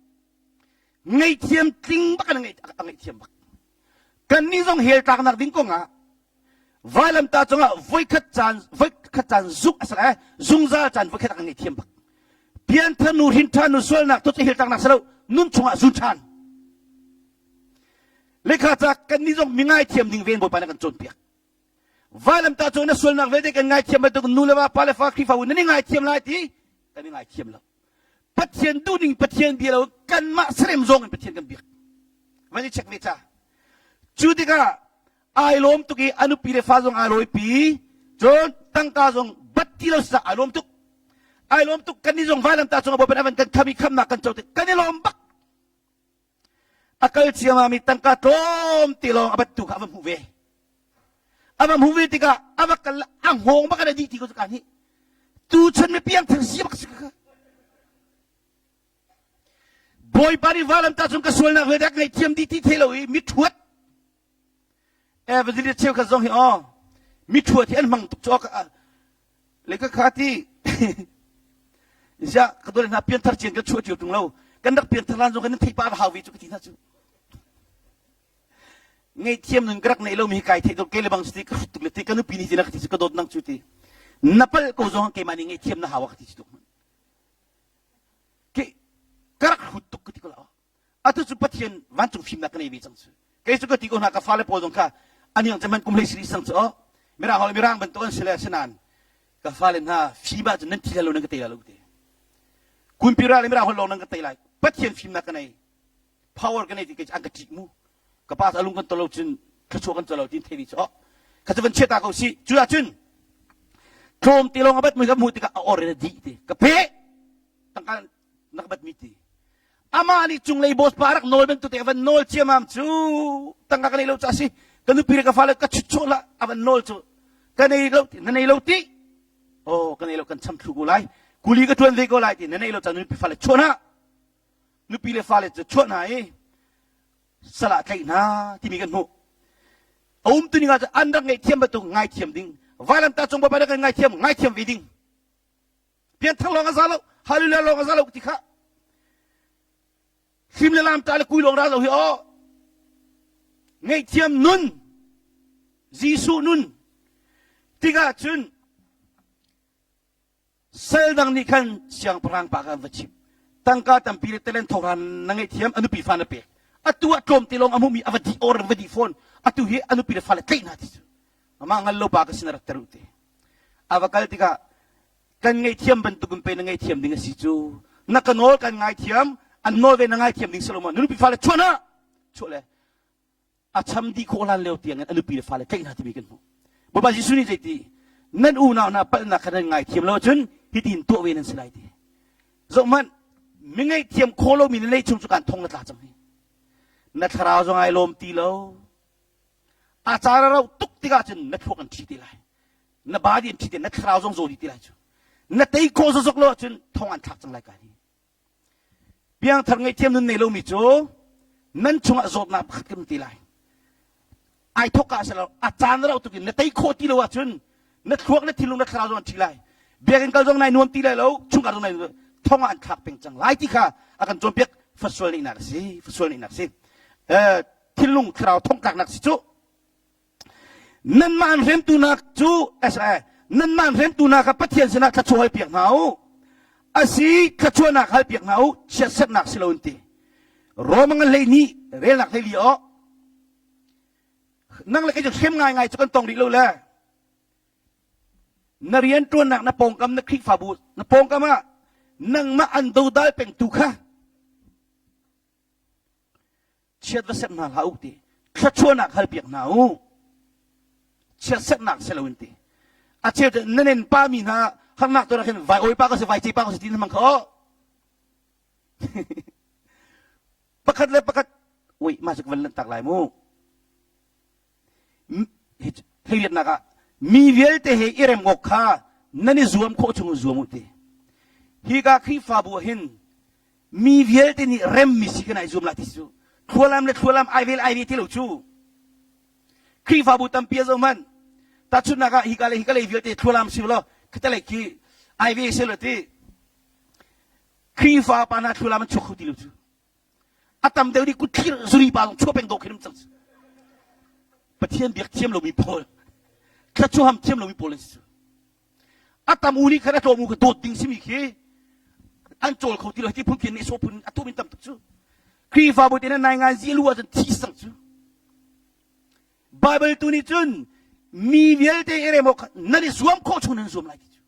Ngaihthiam tling bak in a ngaihthiam bak. Kannih zong hell tlaknak ding kongah vailamtah cungah voikhat caan voikhat caan zuk a sak eh zungzal caan voikhat a ngaihthiam bak. Pianthar nu hrin ṭhan nu sualnak tu cu hell tlaknak si lo nun chungah zun ṭhan. Lekha ca kannih zong mi ngaithiam ding ven Bawipa nih kan cawnpiak. Vailamtah cung na sualnak vialte kan ngaithiam bantuk nu le va pa le fa Khrihfabu nan i ngaithiam lai ti kan i ngaithiam lo. Pathian duhning Pathian bia lo kanmah serem zong in Pathian kan biak. Van i check ve ca. Cu tikah ai lawm tuk i a nupi le fa zong ai lawipi cun tangka zong bat ti lo sa ai lawm tuk. Ai lawm tuk kan ni zong vailamtah cungah Bawipa nih a van kan kham i khamnak kan co tik kan i lawm bak. A kal ciamami tangka tlawm te lawng a battu kha a va hmuh ve. A va hmuh ve tikah a va kal a hngawng bak in a dih ti ko cu nih. Tu chan mi piang thar si bak si kha. Bawipa nih valamtah cung ka sualnak vialte ka ngaihthiam dih ti thei lo i mi ṭhuat evangelist cheukhat zong hi aw mi ṭhuat hi an hmang tuk cu le ka kha ti ziah ka dawt hna pianthar cian ka chuah cio ṭung lo kan rak pianthar lan zong kan thei pa hau ve cu ka ti hna cu ngaihthiam nun ka rak neih lomi hi kai theih tuk ke le bang ti ka hrut tuk le ti ka nupi nih ti na ka ti cu ka dawt nang cu ti na palh ko zong keimah nih ngaihthiam na hau ka ti cu tuk ke ka rak hrut tuk ka ti ko la atu cu Pathian vancung fimnak ka nei ve cang cu kei cu ka ti ko hna ka fale pawl zong kha aniang cu man kum hlei siri sang cu oh mirang hol mirang bantuk an si le asinain ka fale hna fim ah cun nan thi lo nan ka tei lai lo te kunpira le mirang hol lawng nan ka tei lai Pathian fimnak ka nei power ka nei ti kei an ka ṭih mu ka pa alung kan tolo cun thluachuah kan colo tin thei cu oh kha cu van chiata ko si cu ah cun tlawm te lawng a bat mui ka hmuh tikah a or in a dih ti ka pe tangka na ka bat mi ti amah nih cunglei boss pa rak nawl bantuk te a van nawl ciamam cu tangka ka nei lo ca si ka nupi le ka fale ka chutchuah la a van nawl cu ka nei lo ti na nei lo ti oh ka nei lo kan cham thlu ko lai kuli ka tuan ve ko lai ti na nei lo ca nupi fale chuah na nupi le fale cu chuah hna i salah tlaih hna timi kan hmuh a um tu ning ah an rak ngaihthiam bantuk ngaithiam ding vailamtah cung bapak rak ngaithiam ngaithiam ve ding pianthar lawng a za lo hallelujah lawng a za lo ti kha hlim le lam ta le kui lawng ra lo hi aw ngaihthiam nun Jesuh nun tikah cun Sal dang nih khan siangpahrang pa kha an va chimh. Tangka tampi le talent thawngran na ngaihthiam a nupi fa na pek. Atu ah tlawmte lawng a hmuhmi a va dih or va dih fawn. Atu hi a nupi le fale tlaih hna ti cu. Amah ngal lo pa ka sin a rak ter u te. A va kal tikah kan ngaihthiam bantuk in pe na ngaihthiam ding a si cu. Na ka nawl kan ngaithiam, an nawl ve na ngaithiam ding si lo maw? Na nupi fale chuah na! Chuah le a cham dih khawh hlan lio tiang in a nupi le fale tlaih hna timi kan hmuh. Bawipa Jesuh nih zeiti nan unau hna palhnak kha nan ngaithiam lo ahcun hitin tuah ve nan si lai ti. Zohhmanh mi ngaihthiam khawh lomi na lei chung cu kan thong na tla cang hi. Na thlarau zong ai lawm ti lo. A caan a rauh tuk tikah cun na thluak an ṭhi te lai. Na body an ṭhi te na thlarau zong zaw dih te lai cu. Na tei khawh zokzok lo ahcun thong an thlak cang lai ka hi. Piangthar ngaihthiam nun nei lomi cu nan chungah zawtnak pakhat kan ti lai. Ai thawk ah silo a caan rau tuk in na tei khawh ti lo ahcun na thluak na thinlung na thlarau zong an ṭhi lai. Biakinn kal zong nai nuam ti lai lo, chungkhar zong nai nuam. Thong ah an thlak peng cang lai ti kha a kan cawnpiak. Fasual nihnak a si. Fasual nihnak a si. Thinlung thlarau thongtlaknak si cu. Nanmah an hremtu hna cu nanmah an hremtu hna kha Pathian sinah thluachuah halpiak hna u. Asi thluachuahnak halpiak hna u, chiatserhnak si lo in ti. Rome ngan 12 relnak 14 aw. Nang le kei cu hrem ngaingai cu kan tong rih lo le. Na rianṭuannak na pawngkam na Khrihfabu na pawngkam ah nangmah an dodal pengtu kha chiat va serh hna hlah u ti thluachuahnak halpiak hna u chiatserhnak si loin ti a cheu nan en pa mi hna harnak tuar khin vai oi pa ka si vai ce pa ka si ti hmang kha o pakhat le pakhat ui ma cu van lan tak lai mu Hleiriatnak ah mi vialte he i rem awk kha nan i zuam khawh chung zuam u ti. Hika Khrihfabu ah hin mi vialte nih remmi si kan i zuam lai ti cu thlualam le thlualam ai vel ai ve ti lo cu. Khrihfabu tampi a zoh hmanh tahchunhnak ah hika le hika lei vialte thlualam si law khitalei khi ai ve se lo ti. Khrihfa pa hna thlualam an chuak kho ti lo cu. A tam deuh nih kutthlir zuri pa zong chuah peng dawh khin um cang. Pathian biak thiam lomi pawl, thluachuah ham thiam lomi pawl an si. A tam u nih khan a tlawm u kha dawt ding simi khi an cawl kho ti lo ti phun nih so phun a tum in tam tuk cu. Khrihfabu te na nai ngai zi lu ahcun thi sang cu. Bible tu nih cun mi vialte i rem awk nan i zuam khawh chung nan zuam lai ti cu.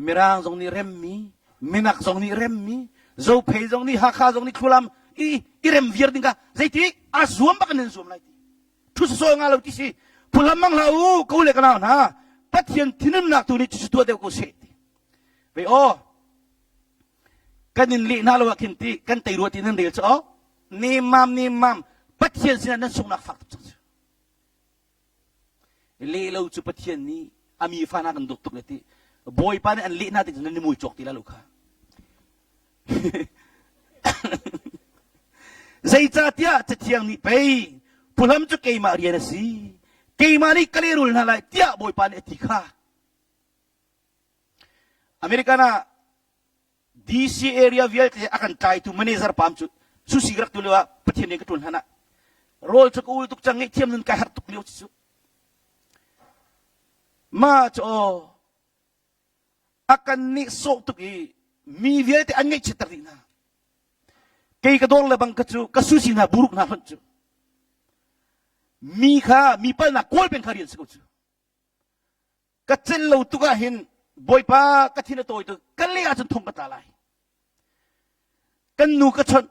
Mirang zong nih remmi, Minak zong nih remmi, Zophei zong nih Hakha zong nih Thlualam i i rem viar ding kha zeiti a zuam bak in nan zuam lai ti. Thu sasaw nga lo ti si. Phulam mang hlah u ko le ka nau hna. Pathian thinunnak tu nih cucu tuah deuh ko seh ti. Ve aw kan in leh hna lo ah khin ti kan tei rua ti nan rel cu aw nemam nemam Pathian sinah nan sunghnak fak tuk cang cu. Leh lo cu Pathian nih a mi fa hna kan dawt tuk le ti Bawipa nih an leh hna ti cu nan i mui cawk ti la lo kha. Zeicahtiah Cathiang nih pei phuhlam cu keimah rian a si keimah nih ka lehrul hna lai tiah Bawipa nih a ti kha. American ah DC area vialte a kan tlaitu manager pam cu susi rak tu lio ah Pathian rian ka ṭuan hlan ah rawl cu ka ul tuk cang ngaihthiam nun kai harh tuk lio cu ma cu aw a kan nih sawh tuk i mi vialte an ngaihchiatter dih hna kei ka dawr le bang ka cu ka susi hna buruk hna hlonh cu mi kha mi palnak kawl peng kha rian si ko cu Ka celh lo tuk ah hin Bawipa ka thin a tawi tuk ka leh ahcun thong ka tla lai. Kan nu ka chawnh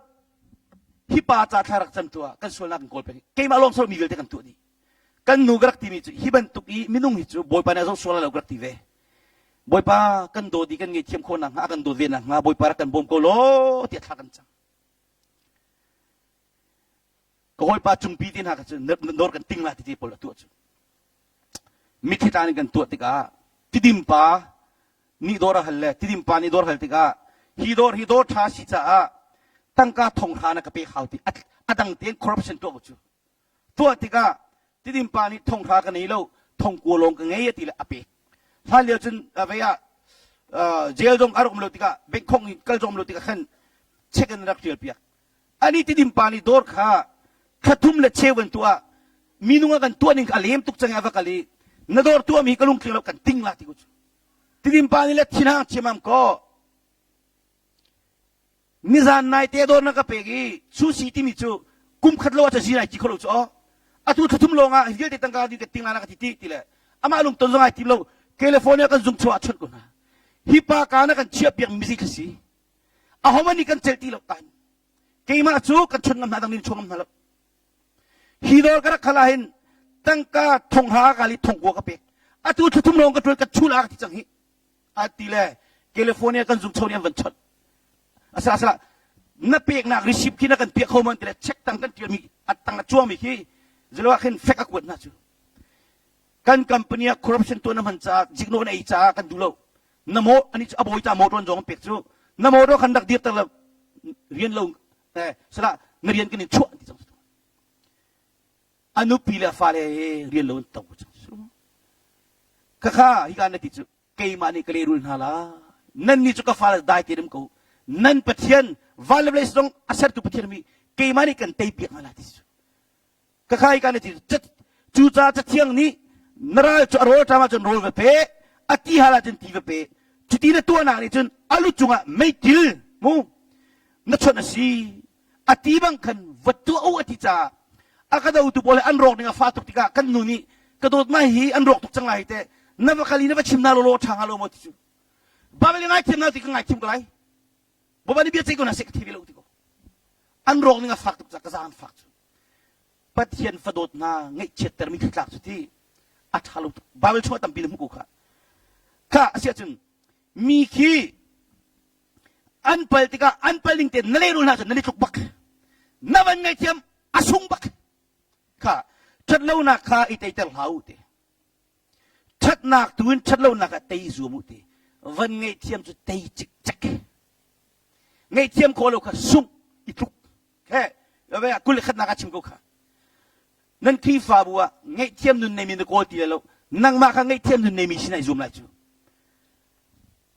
hi pa ca thla rak cam tuah kan sualnak kan kawl peng keimah lawng mi vialte kan tuah dih. Kan nu ka rak timi cu hi bantuk i minung hi cu Bawipa nih a zoh sual lo ka rak ti ve. Bawipa kan dawt i kan ngaihthiam khawh nakhnga a kan dawt ve nakhnga Bawipa rak kan bawm ko law tiah thla kan cam. Ka hawipa cungpi ti hna kha cu nawr kan ting la ti ti pawl a tuah cu. Mithi tlan in kan tuah tikah Tidim pa nih dawr a hal le Tidim pa nih dawr hal tikah hi dawr hi dawr ṭha si caah tangka thong hra na ka pek hau ti a dang tein corruption tuah ko cu. Tuah tikah Tidim pa nih thong hra ka nei lo thong kua lawng ka ngei a ti le a pek. Hlan lio cun vei ah jail zong a rak um lo tikah bank khong in kal zong um lo tikah khan check in rak ṭial piak. Ani Tidim pa nih dawr kha thla thum le cheu an tuah. Minung a kan tuah ning kha a lem tuk cang i a va kal i na dawr tuahmi ka lungtling lo kan ting la ti ko cu. Tidim pa nih le thinhang chiamam kaw nizan nai te dawr na ka pek i susi timi cu kum khat lo ah ca zin ai ti kho lo cu aw atu thla thum lawng ah vialte tangka ding ka ting la na ka ti ti ti le amah lungton zong ai tim lo California kan zung chuah chawnh ko hna hi pa ka na kan chiah piak mi zi si Ahohmanh nih kan celh ti lo tan. Keimah cu kan chun ngam hna dang nih chuang ngam hna lo. Hi dawr ka rak khal ah hin tangka thong ha ka li thong kua ka pek. Atu thla thum lawng ka ṭuan ka chul a ka ti cang hi. A ti le California kan zung cho nih an van chawnh. Asala asala na peknak receipt khi na kan piak kho man ti le check tang kan ṭialmi a tang a cuangmi khi zelo ah khin fek a kuat hna cu. Kan company ah corruption tuah na hman caah jikno na ei caah kan duh lo. Na maw ani cu a bawi ca motor zong an pek cu na motor khan rak dirter lo rian lo eh sala na rian kan in chuah ti cang a nupi le a fale he rian lo an to cang khakha hika na ti cu keimah nih ka lehrul hna lai. Nan nih cu ka fale dai te um ko. Nan Pathian van le vawlei zong a sertu Pathian mi keimah nih kan tei piak hna lai ti cu. Ka khai ka na ti cucaah cathiang nih na ral cu a rawl ṭam ahcun rawl va pe, a ti hal ahcun ti va pe. Cuti na tuahnak nih cun a lu cungah meitil mu na chawnh a si. A ti bang khan va tuah u a ti caah a ka dotu pawl he an rawk ding a fah tuk tikah kan nu nih ka dawt mai hi an rawk tuk cang lai hi teh na va kal i na va chim na law law ṭha hnga lo maw ti cu. Baibal i ngaithiam na ti ka ngaithiam ko lai. Bawipa nih bia ceih ko hna seh ka thi ve lo ti ko. An rawk ning a fak tuk caah ka zaang an fak cu. Pathian fadawt hna ngaihchiattermi thlitlak cu ti a ṭha lo tuk. Baibal chungah tampi na hmuh ko kha. Kha a si ahcun mi khi an pal tikah an pal ning tein na lehrul hna cun nan i tluk bak. Na van ngaihthiam a sung bak. Kha ṭhatlonak kha i teiter hlah u ti. Ṭhatnak tu in ṭhatlonak ah tei zuam u ti. Van ngaihthiam cu tei cikcek. Ngaihthiam khawh lo kha sungh i tluk. He, 21 khatnak ah chim ko kha. Nan Khrihfabu ah ngaihthiam nun neimi na kawl ti lai lo. Nangmah kha ngaihthiam nun neimi sin ah i zuam lai cu.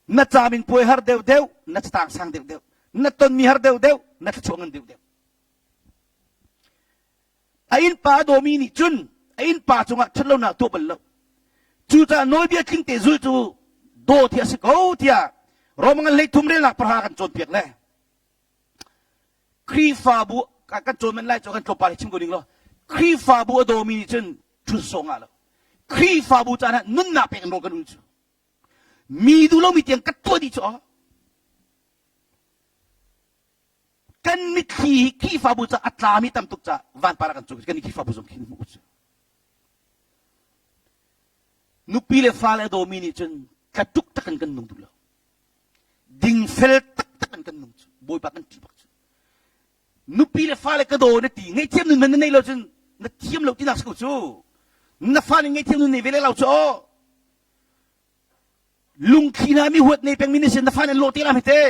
Na caam in puai har deuh deuh, na catang sang deuh deuh, na tonmi har deuh deuh, na thluachuah ngan deuh deuh. A innpa a dawmi nih cun a innpa cungah ṭhatlonak tuah bal lo. Cucaah nawlbia tling te zulh cu dawt hi a si ko tiah Rom ngan 13 relnak pahra kan cawnpiak le Khrihfabu kan cawn men lai cu kan tlawmpal hi chim ko ning law Khrihfabu a dawmi nih cun ṭhut sawh ngah lo. Khrihfabu caan ah nunnak pek in rawl kan ul cu. Mi duh lomi tiang ka tuah dih cu aw. Kan mitthli hi Khrihfabu ca a tlami tam tuk ca vanpar ah kan cung kan Khrihfabu zong khin hmuh cu. Nupi le fale a dawmi nih cun tlatuk tak in kan nung duh lo. Dingfel taktak in kan nung cu. Bawipa kan ṭih bak cu. Nupi le fale ka daw na ti ngaihthiam nun na nei lo cun na thiam lo tinak si ko cu. Na fa nih ngaihthiam nun nei ve le lo cu aw. Lungthli hna mi huat nei pengmi na sin na fa nih an lawh te la hme te.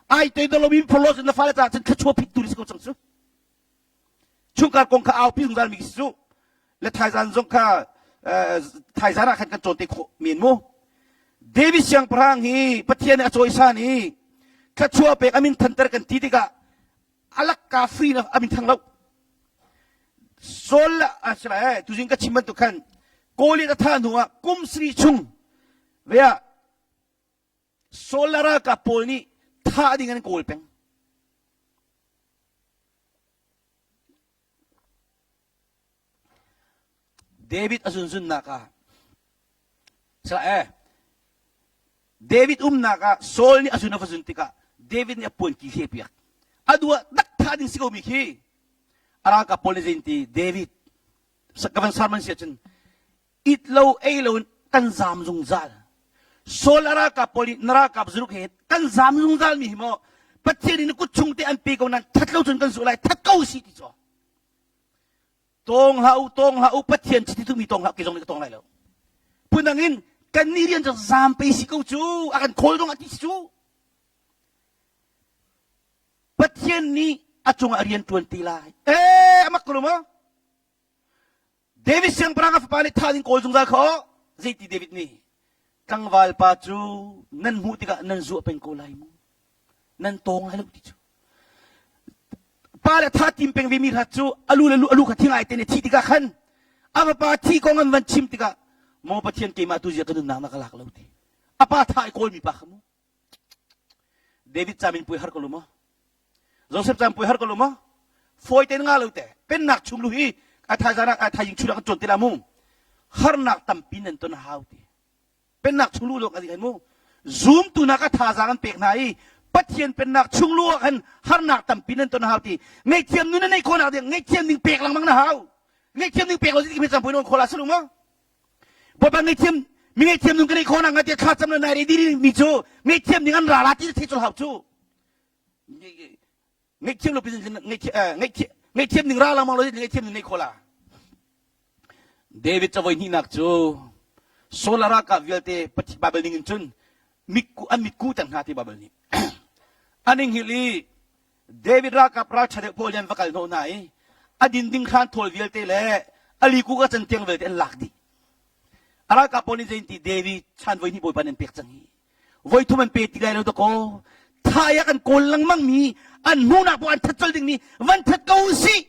Ai toidor lomi phorhlaw cu na fale caah cun thluachuah phittu na si ko cang cu. Chungkhar kong kha aupi zungzal mi si cu. Le thaizan zong kha thaizan ah khan kan cawn te khawh men mu. David siangpahrang hi Pathian nih a cawisan i thluachuah pek amin thanter kan ti tikah alakka free na amin thang lo. Saul asila eh tuzing ka chim bantuk khan Goliath a thah hnu ah kum sri chung ve ah Saul le ralkap pawl nih thah ding an kawl peng. David a zunzunnak ah sa eh David umnak ah Saul nih a zun a va zun tikah David nih a puanki hle piak. A duah dak thah ding si ko mi khi a ralkap pawl nih zein ti David ka van sarman si ahcun it lo ei lo in kan zaam zungzal. Saul a ralkap pawl nih na ralkap zuruk he kan zaam zungzal mi hi maw Pathian nih na kut chung te an pe ko nan that lo cun kan zuh lai that ko si ti caw. Tawng hlah u tawng hlah u Pathian chiti tu mi tawng hlah ke zong nih ka tawng lai lo. Phundang in kan nih rian cu zaam pe si ko cu a kan khawl dong a ti si cu. Pathian nih a cungah rian tuan ti lai. Eh amak ko lo maw? David siangpahrang a fapa nih thah ding kawl zungzal kha zeiti David nih tlangval pa cu nan hmuh tikah nan zuah peng ko lai mu nan tawng lai lo ti cu pa le tha tim peng ve mi hrat cu alu le lu alu kha thing ai te ne thi tikah khan a fapa thi kong an van chim tikah maw pathian keimah tu zia ka nunnak na ka lak lo ti a pa tha i kawl mi pa kha mu David ca min pui har ko lu maw? Joseph ca pui har ko lu maw? Fawi tein nga lo te. Pennak chung lu hi a thaizan a thaizing chunak an cawn te la mu. Harnak tampi nan ton hau ti. Pennak chung lu lawng a mu. Zoom tu nak a thazaang an pek hna i Pathian pennak chung lu ah khan harnak tampi nan ton hau ti. Ngaihthiam nun na neih khawhnak ding ngaihthiam ding pek lengmang na hau. Ngaihthiam ding pek lo ti mi cang pui non khola salung maw? Bawipa ngaihthiam mi ngaihthiam nung kan ei khawh nak tiah thla cam le nai re diri mi cu ngaihthiam ding an ra la ti thei cul hau cu ngaihthiam lo pin ngaihthiam ding ra langmang lo ngaihthiam ding nei kho la David cavoi hnihnak cu Saul ralkap vialte Bible ning in cun mitku an mitku teng hna ti Bible nih an ing hil i David ralkap ralṭha deuh pawl an va kal hnawh hna i a din ding hran thawl vialte le a liku ka can tiang vialte an lak dih. A ralkap pawl nih zei ti David chan voi hnih bawipa nan pek cang hi. Voi thum an pe ti lai lo dakaw. Thai ah kan kawl lengmang mi an hmuhnak poh an that col ding mi van that ko usih.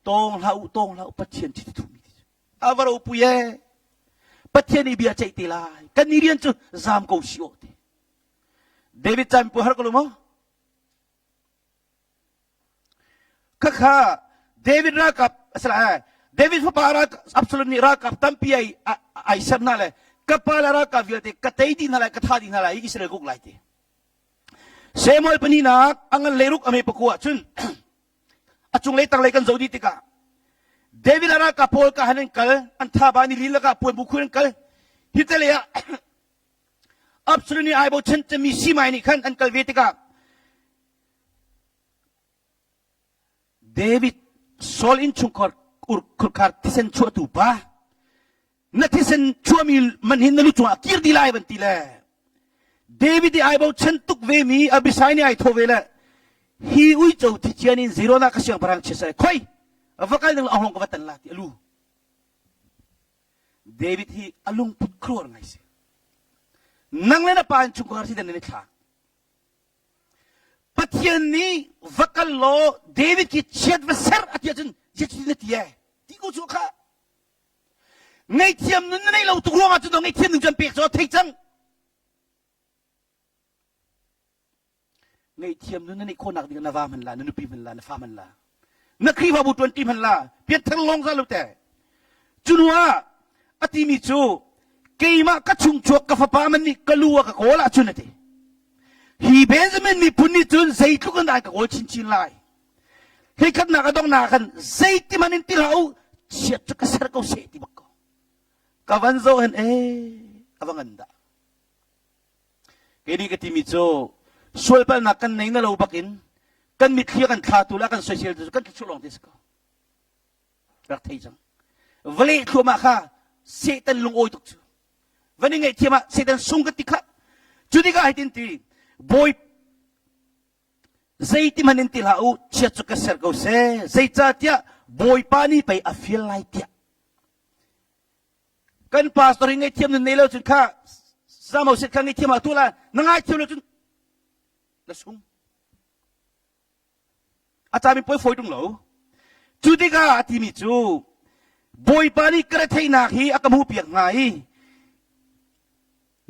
Tawng hlah u, tawng hlah u, Pathian chiti thuhmi ti cu. A va ropui ee. Pathian nih bia ceih te lai. Kan ni rian cu zaam ko si aw ti. David caan pu har ko lo maw? Khakha David ralkap asala David fapa ralkap Absalom nih ralkap tampi ai ai ser hna le ka pa le ralkap vialte ka tei dih hna lai ka tha dih hna lai Israel kuk lai ti. Samuel paninak a ngan leiruk a me pakua cun a cunglei tanglei kan zoh dih tikah David a ralkap pawl ka han an kal an tha ba ni lin lakah puan bu khun an kal hi te lei ah Absalom nih ai bochan cemmi Simai nih khan an kal ve tikah David Saul innchungkhar khurkhar thisen chuahtu pa na thisen chuahmi man hin na lu cungah kir dih lai van ti le David i ai bochan tuk ve mi Abishai nih ai thaw ve le hi uico thician in zero na ka siangpahrang chia sai khoi va kal ding a hong ka va tan la ti alu David hi a lungput khuar ngai si. Nang le na pa in chungkhar si dan nan i thlak. Pathian nih va kal law David khi chiat va ser a ti ahcun chiat na ti e ti ko cu kha ngaihthiam nun na nei lo tuk ruangah cun ngaihthiam nun cu an pek cu thei cang Ngaihthiam nun na neih khawhnak ding na va hman la, na nupi hman la, na fa hman la, na Khrihfabu ṭuanṭi hman la, pianthar lawng za lo te. Cu hnu ah a timi cu keimah ka chungchuak ka fapa man nih ka lu a ka kawl ahcun a ti. Hi Benjamin miphun nih cun zeitluk in dah ka kawl chinchin lai. Hleikhatnak a donghnak khan zeiti hmanh in ti hlah u, chiat cu ka ser ko seh ti bak ko. Ka van zoh hen ee, a va ngan dah. Kei nih ka timi cu sualpalnak kan nei na lo bakin kan mitthli a kan thlatu le a kan soisel tu cu kan thluachuah lawng te si ko. Rak thei cang. Vawlei thluahmah kha Satan lungawi tuk cu. Van i ngaihthiam ah Satan sung ka ti kha. Cu tikah hitin ti Bawi zeiti hmanh in ti hlah u chiat cu ka ser ko seh zeicahtiah Bawipa nih pei a fial lai tiah Kan pastor hi ngaihthiam nun nei lo cun kha samo sit kha ngaihthiam ah tu la na ngaithiam lo cun na sung. A cami poi fawi tung lo. Cu tikah a timi cu Bawipa nih ka retheihnak hi a ka hmuh piak hnga i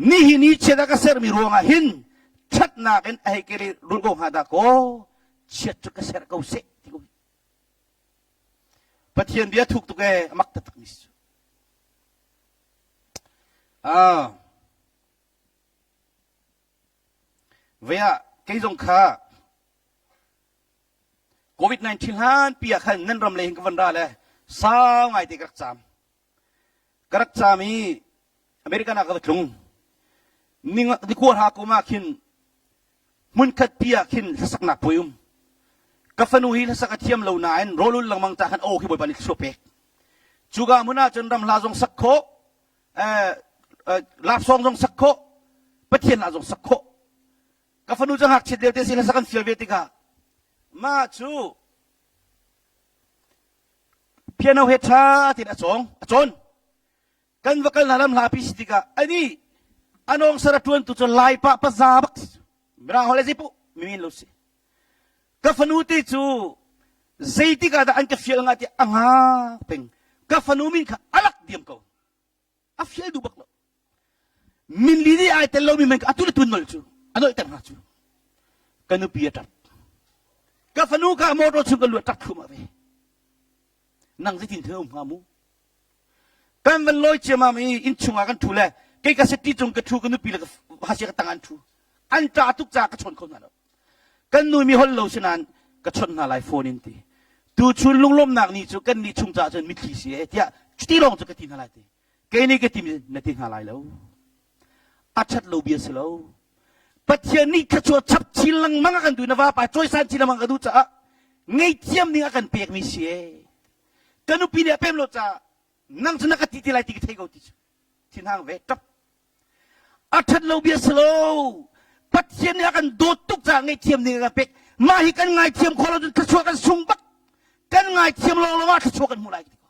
nihin i chiat a ka sermi ruangah hin ṭhatnak in a hei ke rul ko hnga dah kaw chiat cu ka ser ko seh ti ko Pathian bia thuk tuk ee a mak taktak mi si. Ah. Vei ah kei zong kha COVID-19 hlan pi ah khan nan ram lei hin ka van ra le sau ngai te ka rak caam. Ka rak caam i American ah ka va tlung. Ni kua hra kum ah khin hmunkhat pi ah khin hlasaknak puai um. Ka fanu hi hlasak a thiam lo nain rawlul lengmang ca khan aw khi Bawipa nih thluachuah pek. Cuka hmun ah cun ramhla zong sak khawh, lapsawng zong sak khawh, Pathian hla zong sak khawh. Ka fanu cu ngakchiat lio te si hlasak an fial ve tikah mah cu piano he ṭha tein a cawng, a cawn. Kan va kal na lam hlapi si tikah ani anong sar a ṭuan tu cu lai pa paza bak si mirang holh le zeipoh mimin lo si. Ka fanu te cu zeitik ah dah an ka fial nga ti a ngak peng. Ka fanu min kha alak diam ko. A fial duh bak lo. Min li nih ai tel lomi men atu le tun nol cu a nolh ter hna cu. Ka nupi a ṭap. Ka fanu kha motor chung ka luat ṭap thluahmah ve. Nang zeitin thil um hnga mu? Kan van lawi ciamam i innchung ah kan ṭhu le kei ka seti cung ka ṭhu ka nupi le ka hasia ka tang an ṭhu. An ṭah tuk caah ka chawn kho hna lo. Kan nu mi holh lo si nain ka chawnh hna lai phone in ti. Tuchun lunglawmhnak ni cu kan nih chung caah cun mitthli si e tiah cuti lawng cu ka ti hna lai ti. Kei nih ka ti na ti hna lai lo. A ṭhat lo bia si lo. Pathian nih thluachuah chap chin lengmang a kan duh na vapa cawisan chin lengmang a ka duh caah ngeihthiam ning a kan pekmi si e. Ka nupi nih a pem lo caah nang cu na ka ti ti lai ti ka thei ko ti cu thinhang ve ṭap a ṭhat lo bia si lo Pathian nih a kan dawt tuk caah ngaihthiam ning a kan pek mah hi kan ngaithiam khawh lo cun thluachuah kan sung bak kan ngaithiam lawng lawng ah thluachuah kan hmu lai ti ko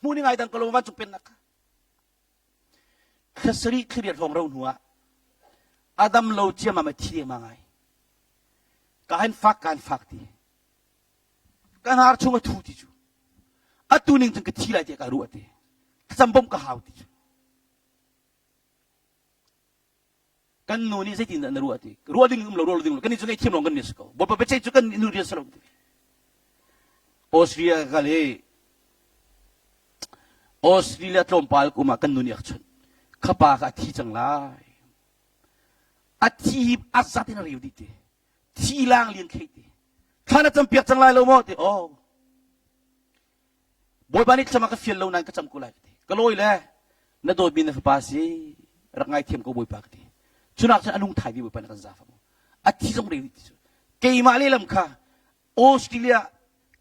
hmu ni ngai dang ko lo vancung pennak kha thla sarih thla riat hrawng ro hnu ah. A dam lo ciammam a thi dengmang ai. Ka hin fak kaan fak ti. Ka hnar chung a thu ti cu. Atu ning cun ka thi lai tiah ka ruah ti. Thlacam bawmh ka hau ti cu. Kan nu nih zeitin dah na ruah ti. Ruah ding um lo ruah ding lo. Kan nih cu ngaihthiam lawng kan ni si ko. Bawipa biaceih cu kan nu rian si lo ti. Austria ka kal i Australia tlawmpal kum ah kan nu nih a ka chawnh. Khapa kha a thi cang lai. A thi hi a zat in a reu dih ti. Thi lang lian thlei ti. Thla na cam piak cang lai lo maw ti. Oh. Bawipa nih thlam a ka fial lo nain ka cam ko lai ka ti. Ka lawi le na dawtmi na fapa si rak ngaithiam ko Bawipa ka ti. Cunak cun a lung thai vi Bawipa na kan zafa mu. A thi zong reu dih ti cu. Keimah lehlam kha Australia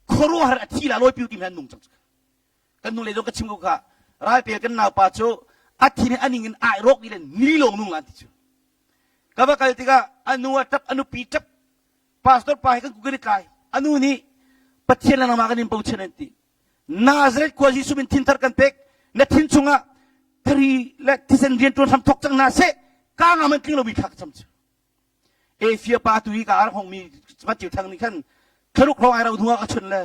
khuaruahhar a thi la lawi piu ti an nung cang kan nu le zong ka chim ko kha ralpel kan naupa cu a thi nih aning in ai rawk ni le ni lawng nung lan ti cu ka va kal tikah a nu a tap a nupi tap pastor pa he kan ku kan i tlai a nu nih Pathian le nangmah kan in bochan an ti Nazareth khua Jesuh min thinthar kan pek na thin chungah thari le thisen rian tuan hram thok cang na seh ka ngam an tling lomi thla ka cam cu Efia pa tu hi ka ar hong mi Matthew Thang nih khan thlaruk hrawng ai ro hnu ah ka chun le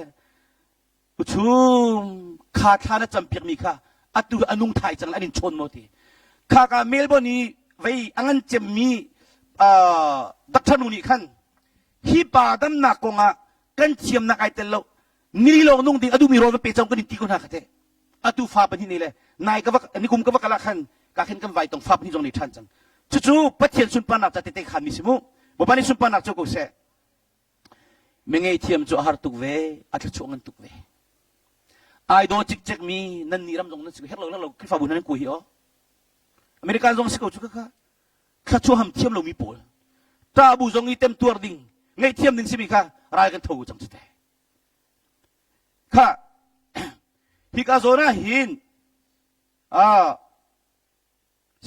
uchum kha thla na campiak mi kha atu a nung thai cang an in chawn maw ti kha ka Melbourne i vei a ngan cem mi doctor nu nih khan hi pa damnak kong ah kan thiamnak ai tel lo ni lawng nung ding a duhmi rawl va pe cang kan in ti ko hna kha te atu fa pahnih nei le nai ka va nikum ka va kal ah khan ka khin kan vai tong fa pahnih zong nei ṭhan cang cucu Pathian sunparnak ca tete khan mi si mu Bawipa nih sunparnak cu ko seh mi ngeihthiam cu a har tuk ve a thluachuah ngan tuk ve ai daw cikcek mi nan nih ram zong nan si herh lo herh lo Khrihfabu nan ku hi aw American zong si ko cu kha thluachuah ham thiam lomi pawl ṭahbu zong i temtuar ding ngaihthiam ding simi kha ral kan tho cang cu te Kha hika zawn ah hin ah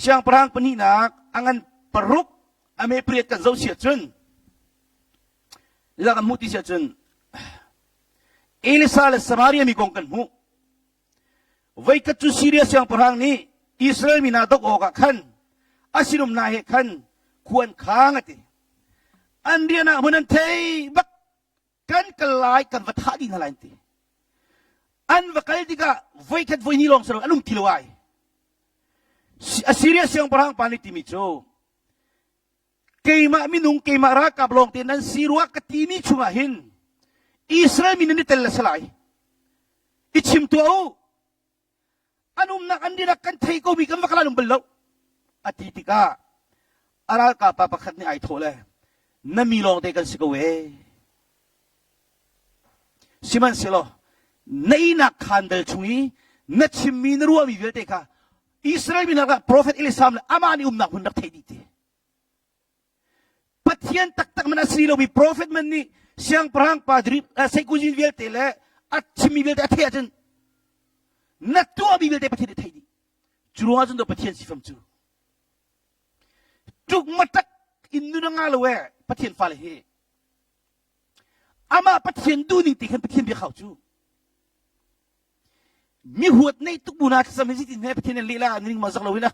siangpahrang pahnihnak a ngan paruk a me pariat kan zoh si ahcun la kan hmuh ti si ahcun Elisa le Samaria mi kong kan hmuh. Voikhat cu Siria siangpahrang nih Israel mi hna doh awkah khan a sinum hna he khan khua an khang a ti. An rian ah hmun an thei bak kan kal lai kan va thah dih hna lai an ti an va kal tikah voikhat voihnih lawng si lo an um ti lo ai Assyria siangpahrang pa nih timi cu keimah minung keimah ralkap lawng te nan si rua ka timi chungah hin Israel mi nan i tel le si lai i chim tuah u an umnak an dinak kan thei komi kan va kal an um bal lo a ti tikah a ralkap pa pakhat nih ai thawh le na mi lawng te kan si ko e sihmanhsehlaw na ihnak khaan dal chung i na chimmi na ruahmi vialte kha Israel mi hna kha profet Elisam le amah nih umnak hmun rak theih dih ti Pathian taktak man a si lomi profet man nih siangpahrang pa seikuzin vialte le a chimmi vialte a theih ahcun na tuahmi vialte Pathian nih theih dih. Cu ruangah cun Pathian sifam cu tuk matak in nun a nga lo e Pathian fale hi amah Pathian duhning ti khan Pathian bia khau cu mi huat nei tuk bu na thlacam hi zeitin he Pathian in leh la ning ma zak lo ina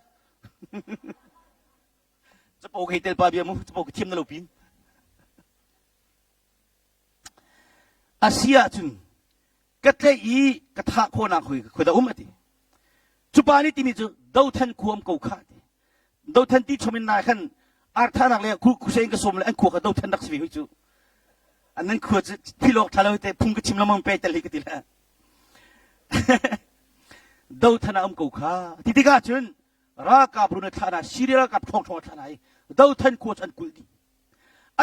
capo hei tel pa bia mu capo ka thiam na lo pin asia cun ka tleih i ka thah khawhnak hoi khoi da um ati cupa nih timi cu dothan khuam ko kha ti dothan ti chomin na khan arthanak le khu khusein ka som le an khua ka dothan rak si ve hoi cu an nan khua cu thilok tha lo te phung ka chim lamang pe tel hi ka ti le dothan a um ko kha ti tikah cun ralkap run a thlah hna Syria ralkap ṭhawng ṭhawng a thlah hna i dothan khua cu an kulh dih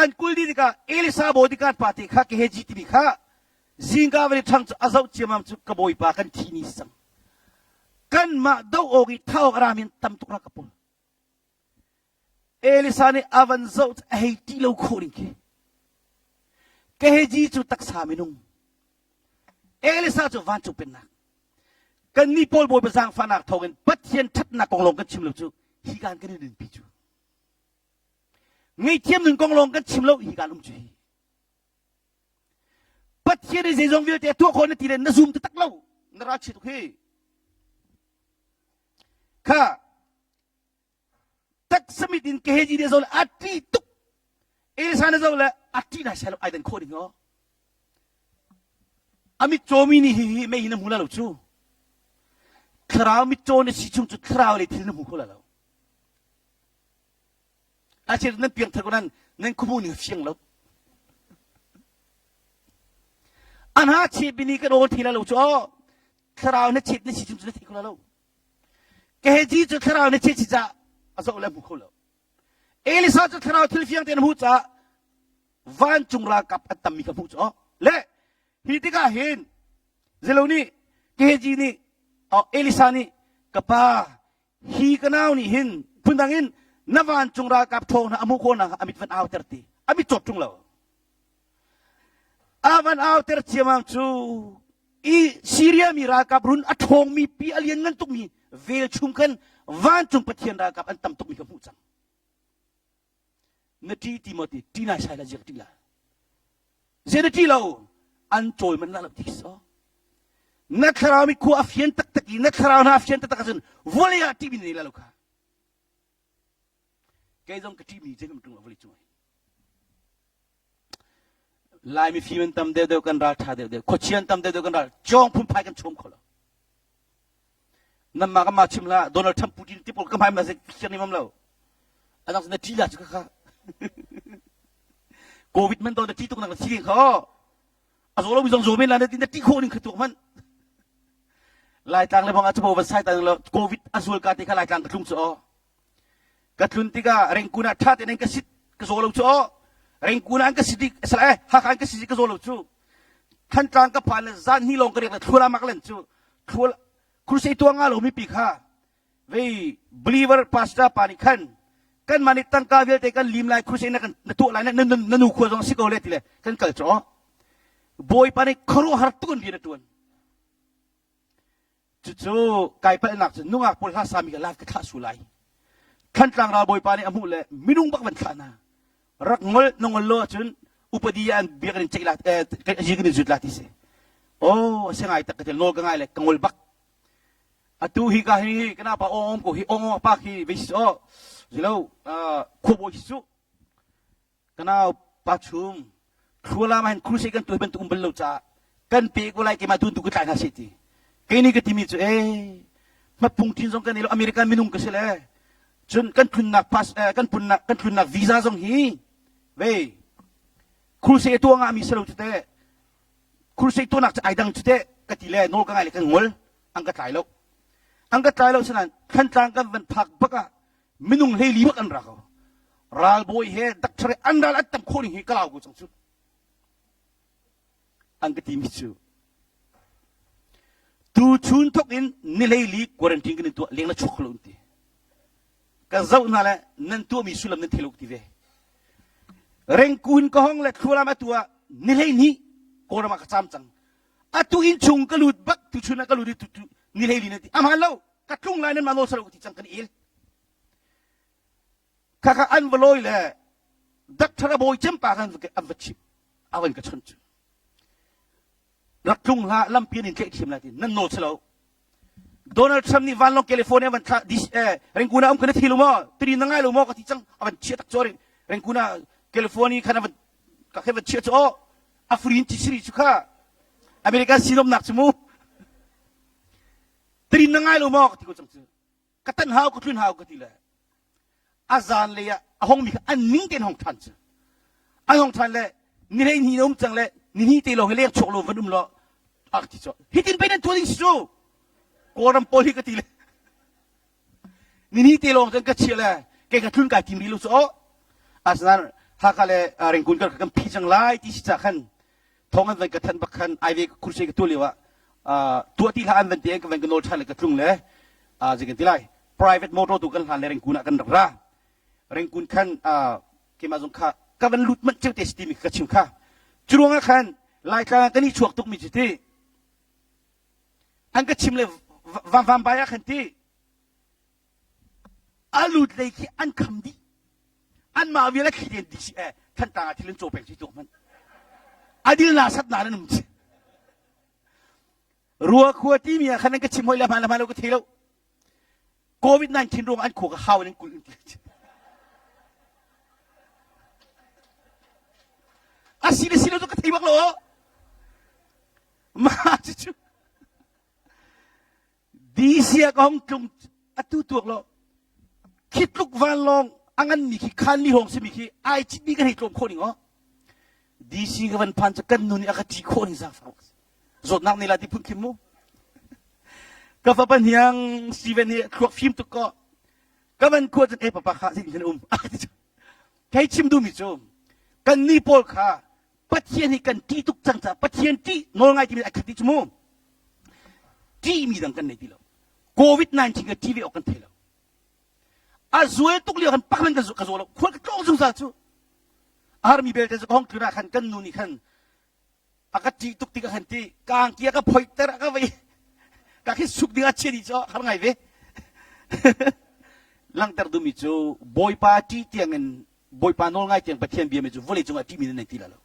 an kulh dih tikah Elisa bodyguard pa te kha Gehazi timi kha zingka vani ṭhang cu a zoh ciamam cu ka bawipa kan thi ni si cang kanmah do awk i thah awk a rami tam tuk ralkap pawl Elisa nih a van zoh a hei ṭih lo khawh ning khi Gehazi cu taksa minung Elisa cu vancung pennak Kannih pawl Bawipa zaangfahnak thawngin Pathian ṭhatnak kong lawng kan chim lo cu hi kaan kan i nunpi cu. Ngaihthiam nun kong lawng kan chim lo hi kaan um cu hi. Pathian i zeizong vialte a tuah khawh na ti le na zum taktak lo na ralchia tuk hi. Kha. Taksamit in Gehazi nih a zoh le a ṭih tuk. Elisa nih a zoh le a ṭih nai sai lo ai dan khawh ding aw. A mit cawmi nih hi mei hi na hmu la lo cu. Thlarau mitcaw na si chung cu thlarau le thil na hmu kho la lo. A cheu nan piangthar ko nan nan khumu ning fiang lo. An ha chep bini kan awl thi la lo cu aw. Thlarau na chet na si chung cu na thei kho la lo. Gehazi cu thlarau na chet si ca a zoh le hmu kho lo. Elisa cu thlarau thil fiang tein a hmuh caah vancung ralkap an tammi kha hmuh cu aw. Le hi tikah hin Zelo nih Gehazi nih Elisa nih ka pa hi ka nau nih hin phundang in na vancung ralkap ṭhawng hna a hmuh khawh nakhnga a mit van auter ti a mit cawt ṭung lo a van auter ciamam cu i Syria mi ralkap run a ṭhawngmi pi a lian ngan tukmi velchum khan vancung Pathian ralkap an tam tukmi ka hmuh cang na ṭi ti maw ti ṭi nai sai la ziak ṭi la zei na ṭi lo an cawi man la lo ti so na thlarau mi khua a fian taktak i na thlarau hna a fian taktak ahcun vawlei ah ṭihmi na nei la lo kha kei zong ka ṭihmi zei kan ṭung lo vawlei cung Lai mifim an tam deuh deuh kan ral ṭha deuh deuh khuachia an tam deuh deuh kan ral cawng phunphai kan chom kho lo Nanmah kan mah chim hlah Donald Trump Putin ti pawl ka hmai ma siang ni mam lo adang na ṭi la cu kha Covid man to na ṭi tuk nak na thi kho a zaw lo mi zong zaw men la na ti na ṭi khawh ning kha tuk man Laitlang le bang a chapo van sai ta lo Covid a zual ka te kha Laitlang ka tlung chu aw ka tlun tikah Rengkun ah ṭha tein an ka sit ka zaw lo cu aw Rengkun ah an ka sit i sala eh Hakha an ka sit i ka zaw lo cu Thantlang ka phan le zan hnih lawng ka riak le thluala mak len cu thlual crusade tuah nga lo mipi kha vei believer pastor pa nih khan kan mah nih tangka vialte kan lim lai crusade na kan na tuah lai na na nu khua zong si ko le ti le kan kal chaw bawipa nih khuaruahhar tuk in rian a tuan Cucu kai palhnak cu nungak pawl hla sami ka live ka thlah su lai. Thlantlang ralbawipa nih a hmuh le minung bak van thlah hna. Rak ngol na ngol lo ahcun upadi ah an biak in ceih la eh kan in zut la ti si. Oh a si ngai tak ka til nawl ka ngai le ka ngol bak. Atu hi ka hi kana pa ong ko hi ong pa khi ve si oh zilo khuabawi si cu Ka nau pa chung thlualam ah hin crusade kan tuah bantuk um bal lo caah kan pe ko lai keimah tu tu ka tlai hna seh ti. Kei nih ka timi cu ee hmapung thin zong kan nei lo American minung ka si le cun kan tlunnak pass eh, kan punnak kan tlunnak visa zong hi ve crusade tuah ngah mi si lo cu teh crusade tuahnak cu ai dang cu teh ka ti le nawl ka ngai le kan ngol an ka tlai lo an ka tlai lo sinain Thantlang kan van phak bak ah minung hleili bak an ra ko ralbawi he doctor he an ral an tam khawh ning hi ka lau ko cang cu an ka timi cu tu chun thok in ni hleili quarantine kan in tuah leng na chuak lo ti ka zoh hna le nan tuahmi sullam nan thei lo ti ve rengkun ka hong le thlualam atu ah ni hleihnih kawlram ah ka caam cang atu in chung ka lut bak tu chun ah ka lut i tu ni hleili na ti aman lo ka tlung lai nan mah nawl salo ka ti cang kan il khakha an va lawi le doctor a bawi cem pa khan an va chim a van ka chon cu rak tlung hlah lampi an in tlaih thiam lai ti nan nawl silo Donald Trump nih vanlawng California van thlah dis eh Rengkuna um kana thi lo maw tiri na ngai lo maw ka ti cang a van chia tak cho Rengkuna California khan a van ka khe van chia chu o Afrin chi siri chu kha America sinom nak chu mu Trin na ngai lo maw ka ti ko cang cu. Ka tan hau ka tlun hau ka ti le a zan lei ah a hong mi kha an ning tein hong than cu. An hong than le ni hlei hnih na um cang le ni hnih te lawng hi leng chuak lo van um law a ka ti cu. Hitin pei nan tuah ding si cu. Kawlram pawl hi ka ti le ni hnih te lawng cun ka chia le kei ka tlun kai tim rih lo cu aw. Asinain Hakha le Rengkun kar kan phi cang lai ti si ca khan thong an van ka thanh bak khan ai ve kursi ka tuah lio ah tuah ti hlah an van ti ka van ka nawl ṭhan le ka tlung le zei kan ti lai private motor tu kan hlan le Rengkun ah kan rak ra Rengkun khan keimah zong kha ka van lut manh ceu te si timi ka chim kha cu ruangah khan Laitlang ah kan i chuak tukmi cu ti an ka chim le vam vam bai ah khan ti a lut lei khi an kham dih anmah vial a thli den dih si eh Thantlang ah thil an caw peng si tuk hmanh adil na sat na nan um chi rua khua timi ah khan an ka chim hoi le hmaan le hmaan lo ka thei lo covid 19 ruang an khua ka hau in an kulh in ti. si le si lo cu ka thei bak lo. Mah cucu DC ah ka hong tlung atu tuak lo khi tluk vanlawng a nganmi khi khan li hawng simi khi ai citmi kan hei tlawm khawh ning aw DC ka van phan cu kan nu nih a ka ṭi khawh ning zaangfak zawtnak nei la ti phun khim mu ka fapa hniang Steven hi thluak fim tuk ko ka van khua cun e papa kha zeitin khan um kei chim duhmi cu kan ni pawl kha Pathian hi kan ṭih tuk cang caah Pathian ṭih nawl ngai timi a khat dih cu mu. Ṭihmi dang kan nei ti lo. COVID-19 ka ṭih ve awk kan thei lo. A zual tuk lio khan pakhat ka ka zaw lo. Khual ka tlawng zungzal cu. A harmi belte cu ka hong tlun ah khan kan nu nih khan a ka ṭih tuk tikah khan ti ka angki a ka phoihter a ka vei ka khi suk ding a chia dih cu har ngai ve. Langhter duhmi cu Bawipa ṭih tiangin Bawipa nawl ngai tiang Pathian biami cu vawlei cungah ṭihmi nan nei ti lai lo.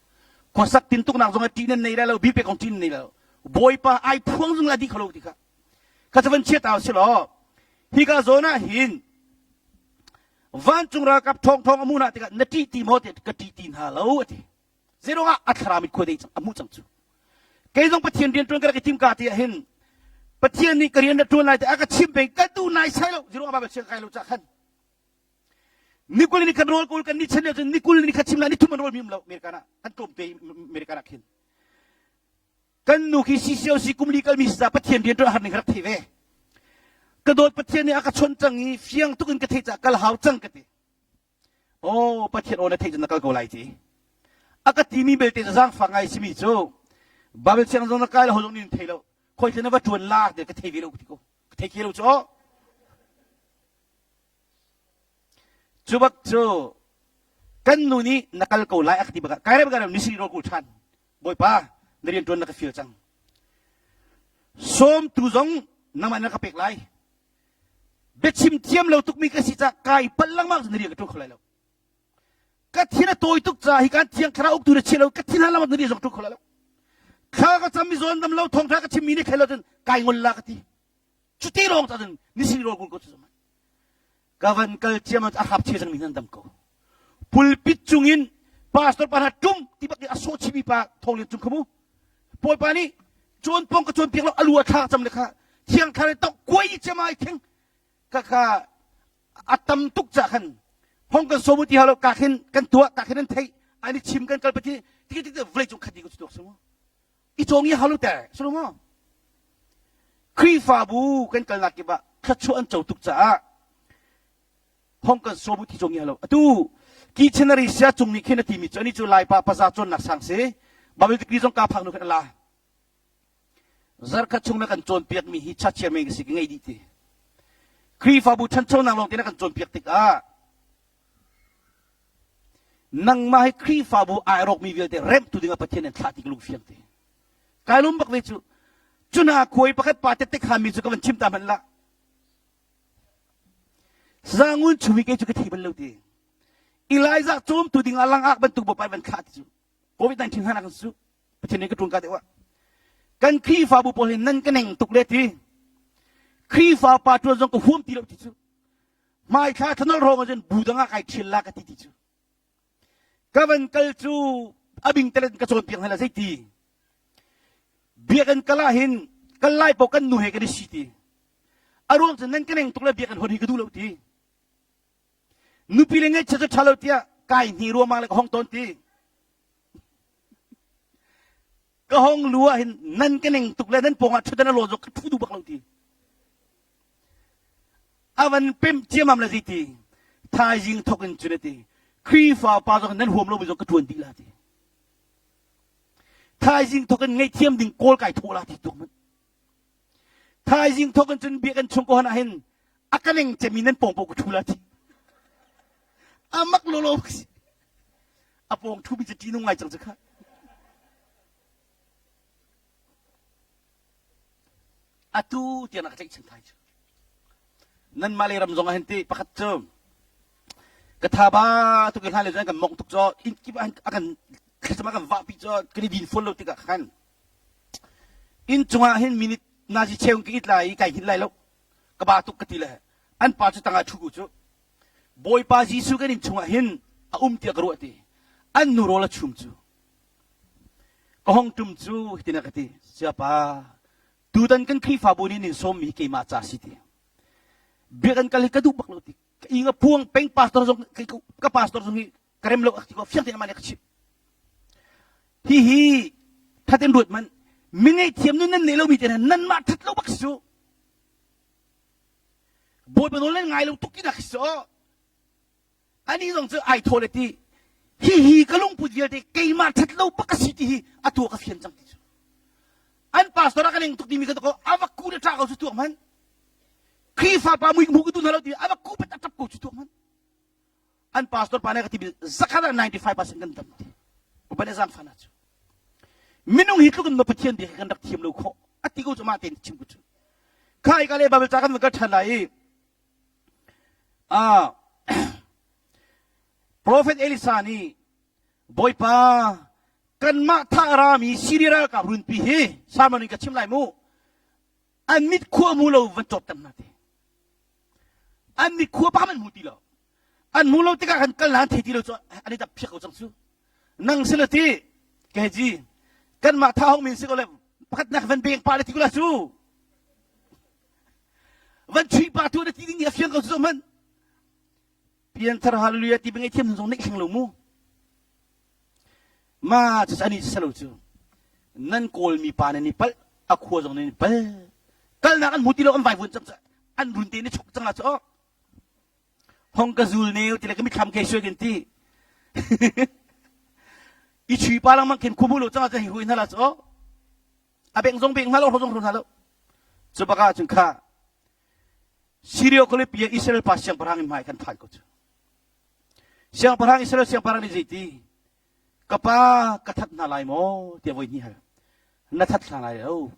Khuasak tintuknak zongah ṭih nan nei lai lo, bipek kong ṭih nan nei lai lo. Bawipa ai phuang zung la dih kho lo ti kha. Kha cu van chia ta si law, hika zawn ah hin vancung ralkap ṭhawngṭhawng a hmuh hna tikah na ṭih ti maw ti ka ṭih ti hna lo a ti. Zeiruangah a thlarau mit khua dei a hmuh cang cu. Kei zong Pathian rian ṭuan ka rak i tim ka ti ah hin Pathian nih ka rian na ṭuan lai ti a ka chim peng ka duh nai sai lo. Zeiruangah Baibal siang kai lo cah khan Nikul ni khat rawl kawl kan ni chen lio cun nikul ni khat chim la ni thum an rawl mi um lo American ah kan tlawm te American ah khin kan nu khi CCOC kum li kalmi sa Pathian rian ṭuan har ning rak thei ve ka dawt Pathian nih a ka chawnh cang i fiang tuk in ka thei ca kal hau cang ka ti oh Pathian aw na theih cun na kal ko lai ti a ka timi belte cu zaangfak ngai simi cu Bible siang zong na kai lo ho zong nin thei lo khoi na va ṭuan la ti ka thei ve lo ti ko ka thei ke lo cu Cu bak cu kan nu nih na kal ko lai a ka ti bak ah kai rem kai rem nisiri rawl kul ṭhan Bawipa na rian ṭuan na ka fil cang sawmtu zong nangmah na ka pek lai biachim thiam lo tukmi ka si caah kai palh lengmang na rian ka ṭuan kho lai lo ka thin a tawi tuk caah hi kan thiang thlarau uktu na chia lo ka thin han lengmang na rian zong ṭuan kho lai lo thla ka cam mi zawn dam lo thawngṭha ka chimmi nih khai lo cun kai ngol la ka ti Cuti lawng cah cun nisiri rawl kul ko cu ka van kal ciam a hap chia cangmi nan dam ko. Pulpit cungin pastor pa hna tum ti bak a sawh chimi pa thong lian cung khamu. Bawipa nih cawn pong ka cawn piak lo alu a thla cam le kha thiang thla le tok kuai ciam ai theng ka ka a tam tuk ca khan hong kan somu ti halo ka khin kan tuah ka khin an thei ani chim kan kal pati ti ti vlei cung khat di ko chu tuk sumo i cawng i halo te sulu Khrihfabu kan kalnak kip ah thluachuah an co tuk caah hong kan sawbu thi cawng i halo atu Kitchenary sia cung nih khin a timi cu ani cu Laipa paza cawnnak sang si Bible degree zong ka phak nu khin a la zarkhat chung na kan cawnpiak mi hi chachia men ka si ka ngei dih ti Khrihfabu ṭhanchonak lawng te na kan cawnpiak tikah Nangmah hi Khrihfabu ai rawkmi vialte remhtu dingah Pathian in thlah ti ka lungfiang te. Kai lum bak ve cu. Cuna khuai pakhat pa tette khami cu ka van chim ta hmanh lah. Zangun chung hi kei cu ka thei bal lo ti. Elijah cawmtu ding ah langak bantuk bawipa van thlah ti cu. COVID-19 hlan ah kan su. Pathian nih ka ṭuan ka deuh ah. Kan Khrihfabu pawl hi nan ka neng tuk le ti. Khrihfa pa ṭuan zong ka huam ti lo ti cu. Hmaithla thanol hrawng ahcun bu dang ah kai ṭhial la ka ti ti cu. Ka van kal cu a bing telet ka cawnpiak hna la zeiti. Biakinn kal ah hin kal lai paoh kan nu he kan i si ti. A ruang cu nan ka neng tuk le biakinn hon hi ka duh lo ti. Nupi le ngaihchia cu ṭha lo tiah kai hni ruamang le ka hong tawn ti. Ka hong lu ah hin nan ka neng tuk le nan pawng ah ṭhutdan a law zong ka ṭhu duh bak lo ti. A van pemh ciamam le zeiti thaizing thok in cun a ti Khrihfa pa zong nan huam lomi zong ka ṭuan dih la ti thaizing thok in ngaihthiam ding kawl kai thawh la ti tuk man thaizing thok in cun biakinn chung ko ah hin a ka neng cemi nan pawng paoh ka ṭhu la ti amak lolo a pawng ṭhumi cu ṭihnung ngai cang cu kha Atu tiang ka tlaihchan thai cu. Nanmah le ram zong ah hin ti pakhat cu ka tha ba tuk i hlan le cun kan mong tuk cu inn kip ah a kan thlacam a kan vahpi cu kan i din fawn lo tikah khan inn cungah hin minute nazi cheung ka it lai i kai hngilh lai lo ka ba tuk ka ti le an pa cu tangah ṭhu ku cu Bawipa Jesuh kan inn chungah hin a um tiah ka ruah ti an nu rawl a chum cu. Ka hong tum cu hitin a ka ti. Siapa, tutan kan Khrihfabu nih nin sawmmi hi keimah ca si ti. Biakinn kal hi ka duh bak lo ti. Ka ing a phuang peng pastor zong ka pastor zong hi ka rem lo ti ko fiang tein amah nih ka chimh. Hihi thatin ruat man mi ngaihthiam nun nan neih lomi te nan mah that lo bak si cu. Bawipa nawl nan ngai lo tuk ti nak si cu. Ani zong cu ai thaw le ti hihi ka lungput vialte keimah that lo bak a si ti hi atu ka fian cang ti cu. An pastor a ka ning tuk timi ka ko a va ku le ṭa ko cu tuak man. Khrihfa pa mui hmu ka tu hna lo ti a va ku pat a ṭap ko cu tuak man. An pastor pa nih ka ti zakhat ah 95% kan dam ti. Upan e zang fana cu. Minung hi tluk in ma Pathian bia kan rak thiam lo khawh. A ti ko cu mah tein chim ko cu. Kha i ka le Bible ca kan ka ṭhan lai i Ah, Prophet Elisa nih Bawipa kanmah thah rami Syria ralkap runpi hi Salman in ka chim lai mu an mit khua mu lo van cawt ter hna ti an mit khua pa man hmu ti lo an hmu lo tikah kan kal na an thei ti lo cu an i dap phiak ko cang cu nang si le ti keji kanmah tha hong min si ko le pakhat nak van beng pa le ti ko la cu Van chui pa tu na ti ding hi a fiang ko cu man. Pianthar hallelujah ti bang thiam zong nek hling lo mu. Ma cu ani salo cu. Nan kawl mi pa nan i pal a khua zong nan i pal. Kalnak an hmu ti lo an vai vun cang an run te ni chok cang la cu. Hong ka zul neu ti le ka mithlam ke sui kan ti. I chui pa lang mang khin khumu lo cang ah hi hui hna la cu. A beng zong beng hna lo, hro zong hro hna lo. Cu bak ah cun kha Syria khualipi ah Israel pa siangpahrang in hmai kan phan ko cu. Siangpahrang Israel siangpahrang nih zeiti ka pa ka that hna lai maw tiah voi hnih hal. Na that hna lai lo.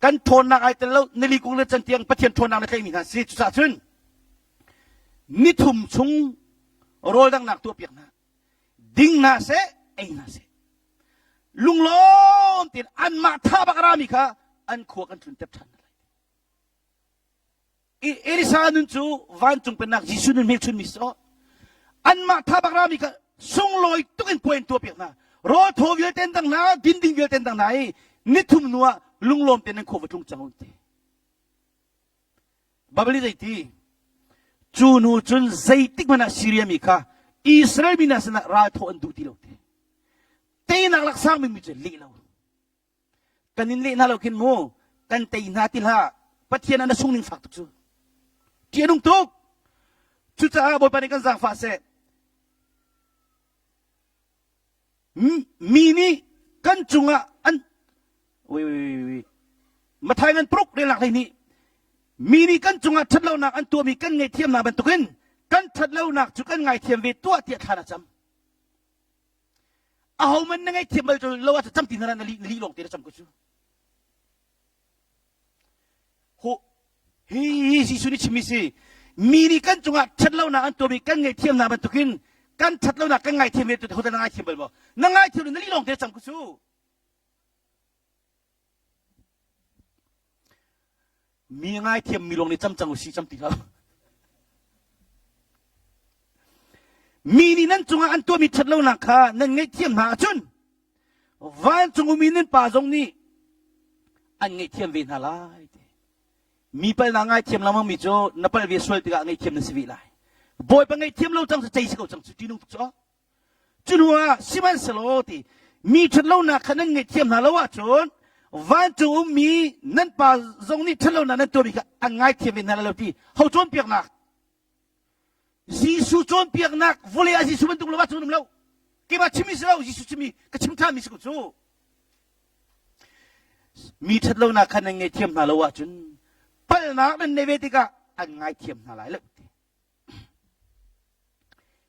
Kan ṭhawnnak ai tel lo nili kung le can tiang Pathian ṭhawnnak na tlaihmi hna si. Cucaah cun nithum chung rawl danghnak tuahpiak hna. Ding hna seh, ei hna seh. Lunglawm tein anmah tha bak rami kha an khua kan tlun tep ṭhan lai. Elisa nun cu vancung pennak Jesuh nun hmelchunmi si anmah tha bak rami kha sunglawi tuk in puai an tuah piak hna. Rawl thaw vialte an dang hna, din ding vialte an dang hna i nithum hnu ah lunglawm tein an khua va tlung cang un ti. Babali zeiti? Cu hnu cun zeitik hmanh ah Syria mi kha Israel mi hna sinah ral thawh an duh ti lo ti. Teinak laksang mi cu leh lo. Kan in leh hna lo khin mu, kan tei hna ti hlah. Pathian an a sung ning fak tuk cu. Ṭih a nung tuk. Cucaah Bawipa nih kan zaangfah seh. Mi nih kan cungah an wait wait wait Mathai ngan pruk relnak hlei nih mi nih kan cungah ṭhatlonak an tuahmi kan ngaihthiam hna bantukin kan ṭhatlonak cu kan ngaithiam ve tuah tiah thla na cam. Aho man na ngaihthiam bal lo ah cam ti hna na lih na lih lawng te na cam ko cu. Ho hi hi Jesuh nih chimmi si mi nih kan cungah ṭhatlonak an tuahmi kan ngaihthiam hna bantukin kan ṭhatlonak kan ngaithiam ve tu ho na ngaithiam bal maw? Na ngaithiam na lih lawng te cam ko cu. Mi ngaithiam mi lawng nih cam cang usih cam ti hlah. Mi nih nan cungah an tuahmi ṭhatlonak kha nan ngaihthiam hna ahcun vancung ummi nan pa zong nih an ngaihthiam ve hna lai ti. Mi palnak ngaithiam lengmang mi cu na pal ve sual tikah ngaihthiam na si ve lai. Bawipa ngaihthiam lo cang cu cei si ko cang cu ṭihnung tuk cu. Cu hnuah sihmanhsehlaw ti mi ṭhatlonak kha nan ngaihthiam hna lo ahcun vancung ummi nan pa zong nih ṭhatlonak nan tuahmi kha an ngaithiam ve hna lai lo ti ho cawnpiaknak Jesuh cawnpiaknak vawlei ah Jesuh bantuk lo ahcun um lo keimah chimmi si lo Jesuh chimmi ka chim ṭhanmi si ko cu mi ṭhatlonak kha nan ngaihthiam hna lo ahcun palhnak nan neih ve tikah an ngaithiam hna lai lo ti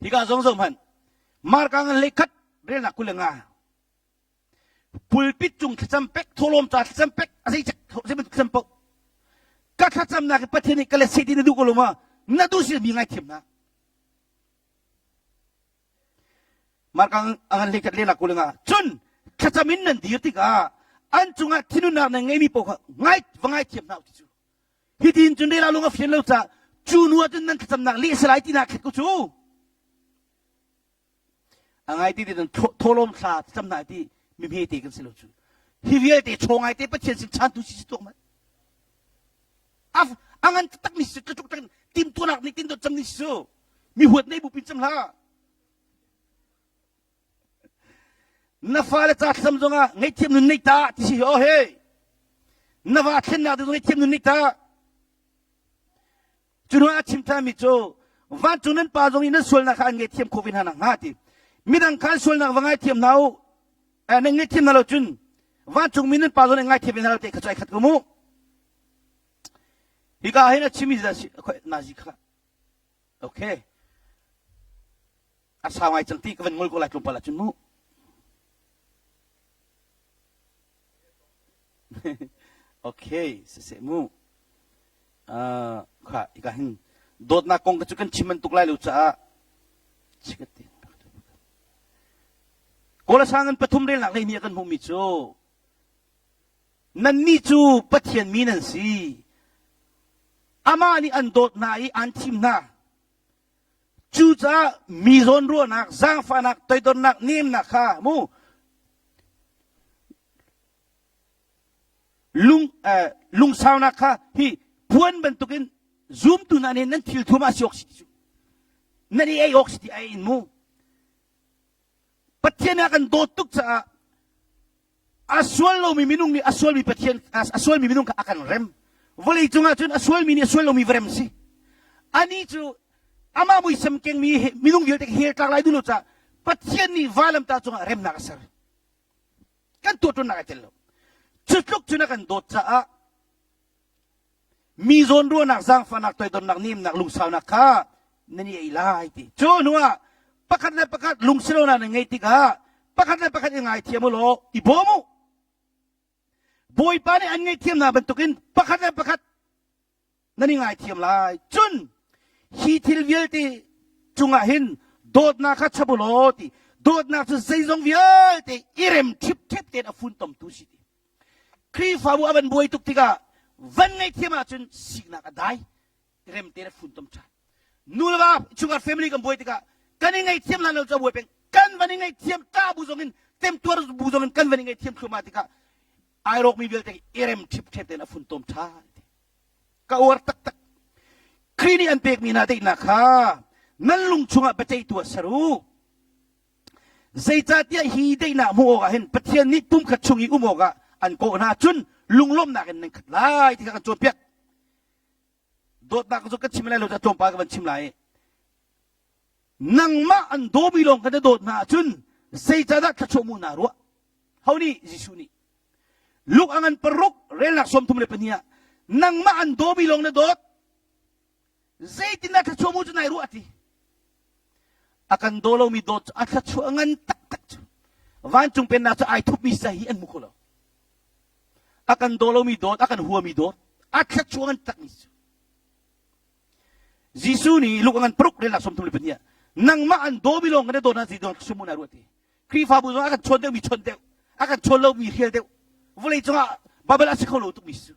Hika zong zoh hmanh. Marka ngan hlei khat relnak 25. Pulpit cung thlacam pek, thawhlawm ca thlacam pek, a zei cek zei bantuk thlacam paoh. Ka thlacamnak hi Pathian nih ka let seh ti na duh ko lo ma? Na duh si mi ngaithiam na. Marka ngan hlei khat relnak 25. Cun thlacam in nan dir tikah an cungah thinunnak nan ngeimi paoh kha ngai va ngaithiam hna u ti cu. Hitin cun rel ah lung a fian lo caah cu nu ah cun nan thlacamnak leh si lai ti nak ko cu. A ngai ti ti cun thawlawm thla thlacam hna ti. Mi hmete kan si lo cu. Hi vialte chawngai te Pathian sin chantu si si tuak man. A ngan taktak mi si tluk tak timtuanak nih tin dot cam ni si su. Mi huat nei bu pin cam hlah. Na fale ca thlam zongah ngaihthiam nun nei ta ti si oh he. Na va thlennak ding ngaihthiam nun nei ta. Cu hnu ah a chim ṭhanmi cu vancung nan pa zong nih nan sualnak kha an ngaihthiam khawh ve hna nakhnga ti. Midang kha an sualnak va ngaithiam hna u. Eh, nan ngaihthiam hna lo cun vancungmi nan pa zong nih ngaithiam ve hna lo te kha cu ai khat ko mu. Hika hin a chimmi nazi kha. Okay. A sau ngai cang ti ka van ngol ko lai tlawmpal ahcun mu. Okay, siseh mu. Uh, kha ika hin dawtnak kong ka cu kan chim bantuk lai lo caah chikate Kawlasang in pathum relnak lei nih a kan hmuhmi cu nannih cu Pathian mi nan si amah nih an dawt hna i an thim hna Cucaah mi zawnruahnak, zaangfahnak, toidornak, nemnak kha mu lung eh, lungsaunak kha hi puan bantukin zumtu hna nih nan thil thum ah si awk si ti cu nan i ei awk si ti ai in mu Pathian a kan dawt tuk caah A sual lomi minung nih a sualmi Pathian a sualmi minung kha a kan rem. Vawlei cungah cun a sualmi nih a sual lomi va rem si. Ani cu amah muisam kengmi minung vialte hell tlak lai duh lo caah Pathian nih vailamtah cungah remnak a ser. Kan tuahṭuannak ai tel lo. Cu tluk cun a kan dawt caah Mi zawnruahnak, zaangfahnak, toidornak, nemnak, lungsaunak kha nan i ei lai ti. Cu hnuah pakhat le pakhat lungsilonak nan ngeih tikah pakhat le pakhat i ngaithiam u law i bawm u. Bawipa nih an ngaihthiam hna bantukin pakhat le pakhat nan i ngaithiam lai. Cun hi thil vialte cungah hin dawtnak kha chap u law ti. Dawtnak cu zeizong vialte i rem ṭhipṭhep tein a funtomtu si ti. Khrihfabu a van buai tuk tikah van ngaihthiam ahcun siknak a dai rem tein a funtom ṭhan. Nu le va chungkhar family kan buai tikah kan i ngaihthiam hlan lo cu a buai peng. Kan van i ngaihthiam ṭah bu zong in temtuar bu zong in kan van i ngaihthiam thluahmah tikah ai rawkmi vialte i rem ṭhipṭhep tein a funtom ṭhan. Ka uar taktak. Khrih nih an pekmi hna daihnak kha nan lung chungah biaceihtu ah ser u. Zeicahtiah hi daihnak hmuh awkah hin Pathian nih pumkhat chung i um awkah an kawh hna cun lunglawmhnak in nan khat lai ti kha kan cawnpiak. Dawtnak cu kan chim lai lo caah tlawmpal ka van chim lai. Nangmah an dawmi lawng kan na dawt hna ahcun zeicahdah thluachuah hmuh naa ruah? Ho nih? Jesuh nih. Luke a ngan paruk relnak 32 ah nangmah an dawmi lawng na dawt Zeitindah thluachuah mu cu nai ruah ti? A kan daw lomi dawt cu a thluachuah ngan taktak cu vancung pennak cu ai thupmi sa hi an hmu kho lo. A kan daw lomi dawt, a kan huami dawt, a thluachuah ngan takmi cu. Jesuh nih Luke ngan paruk relnak 32 ah nangmah an dawmi lawng kan dawt hna ti dawt sumu na ruah ti. Khrihfabu zong a kan chawn deuhmi chawn deuh, a kan chawn lomi hrial deuh. Vawlei cungah Bible a si kho lo tukmi cu.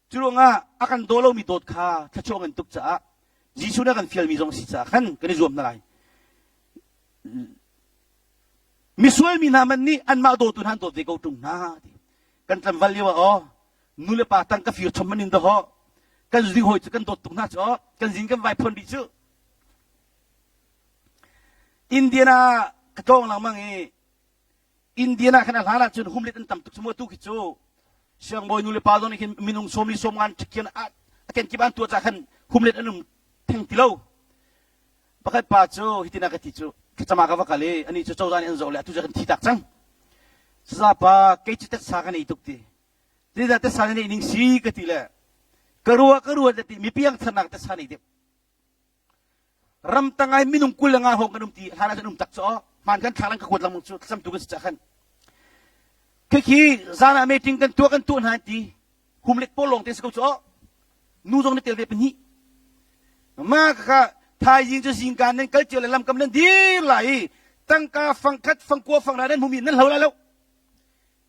Cu ruangah a kan daw lomi dawt kha thluachuah ngan tuk caah Jesuh nih a kan fialmi zong a si caah khan kan i zuam hna lai. Misual mi hna man nih anmah dawtu hna an dawt ve ko ṭung hna ti. Kan tlangval lio ah aw nu le pa tang ka fir chom man in daw kan zing hawi cu kan dawt tuk hna cu aw kan zin kan vai phon rih cu. Indiana ka tlawng lengmang i Indian ah khan a hlan ahcun humlet an tam tuk cu mu atu khi cu siangbawi nu le pa zong nih khin minung sawm li sawm ngan ṭhikian a kenkip an tuah caah khan humlet an um theng ti lo pakhat pa cu hitin a ka ti cu thlacam ah ka va kal i anih cu cozah nih an zoh le atu cu kan thi tak cang saza pa kei cu tetsa ka nei tuk ti zeizah tetsa na neih ning si ka ti le ka rua ka rua ti mi piang tharnak tetsa nei deuh Ramtang ai minung 25 hawng kan um ti hlan ah kan um tak cu hmaan kan thlang ka kuat lengmang cu thlacamtu kan si cah khan khikhi zan ah meeting kan tuah kan tuah hna ti humlet pawl lawng te si ko cu nu zong na tel ve pahnih ma kha thaizing cu zingka nan kal cio le lamkam nan dir lai i tangka fangkhat fangkua fangra nan hmumi nan hlo lai lo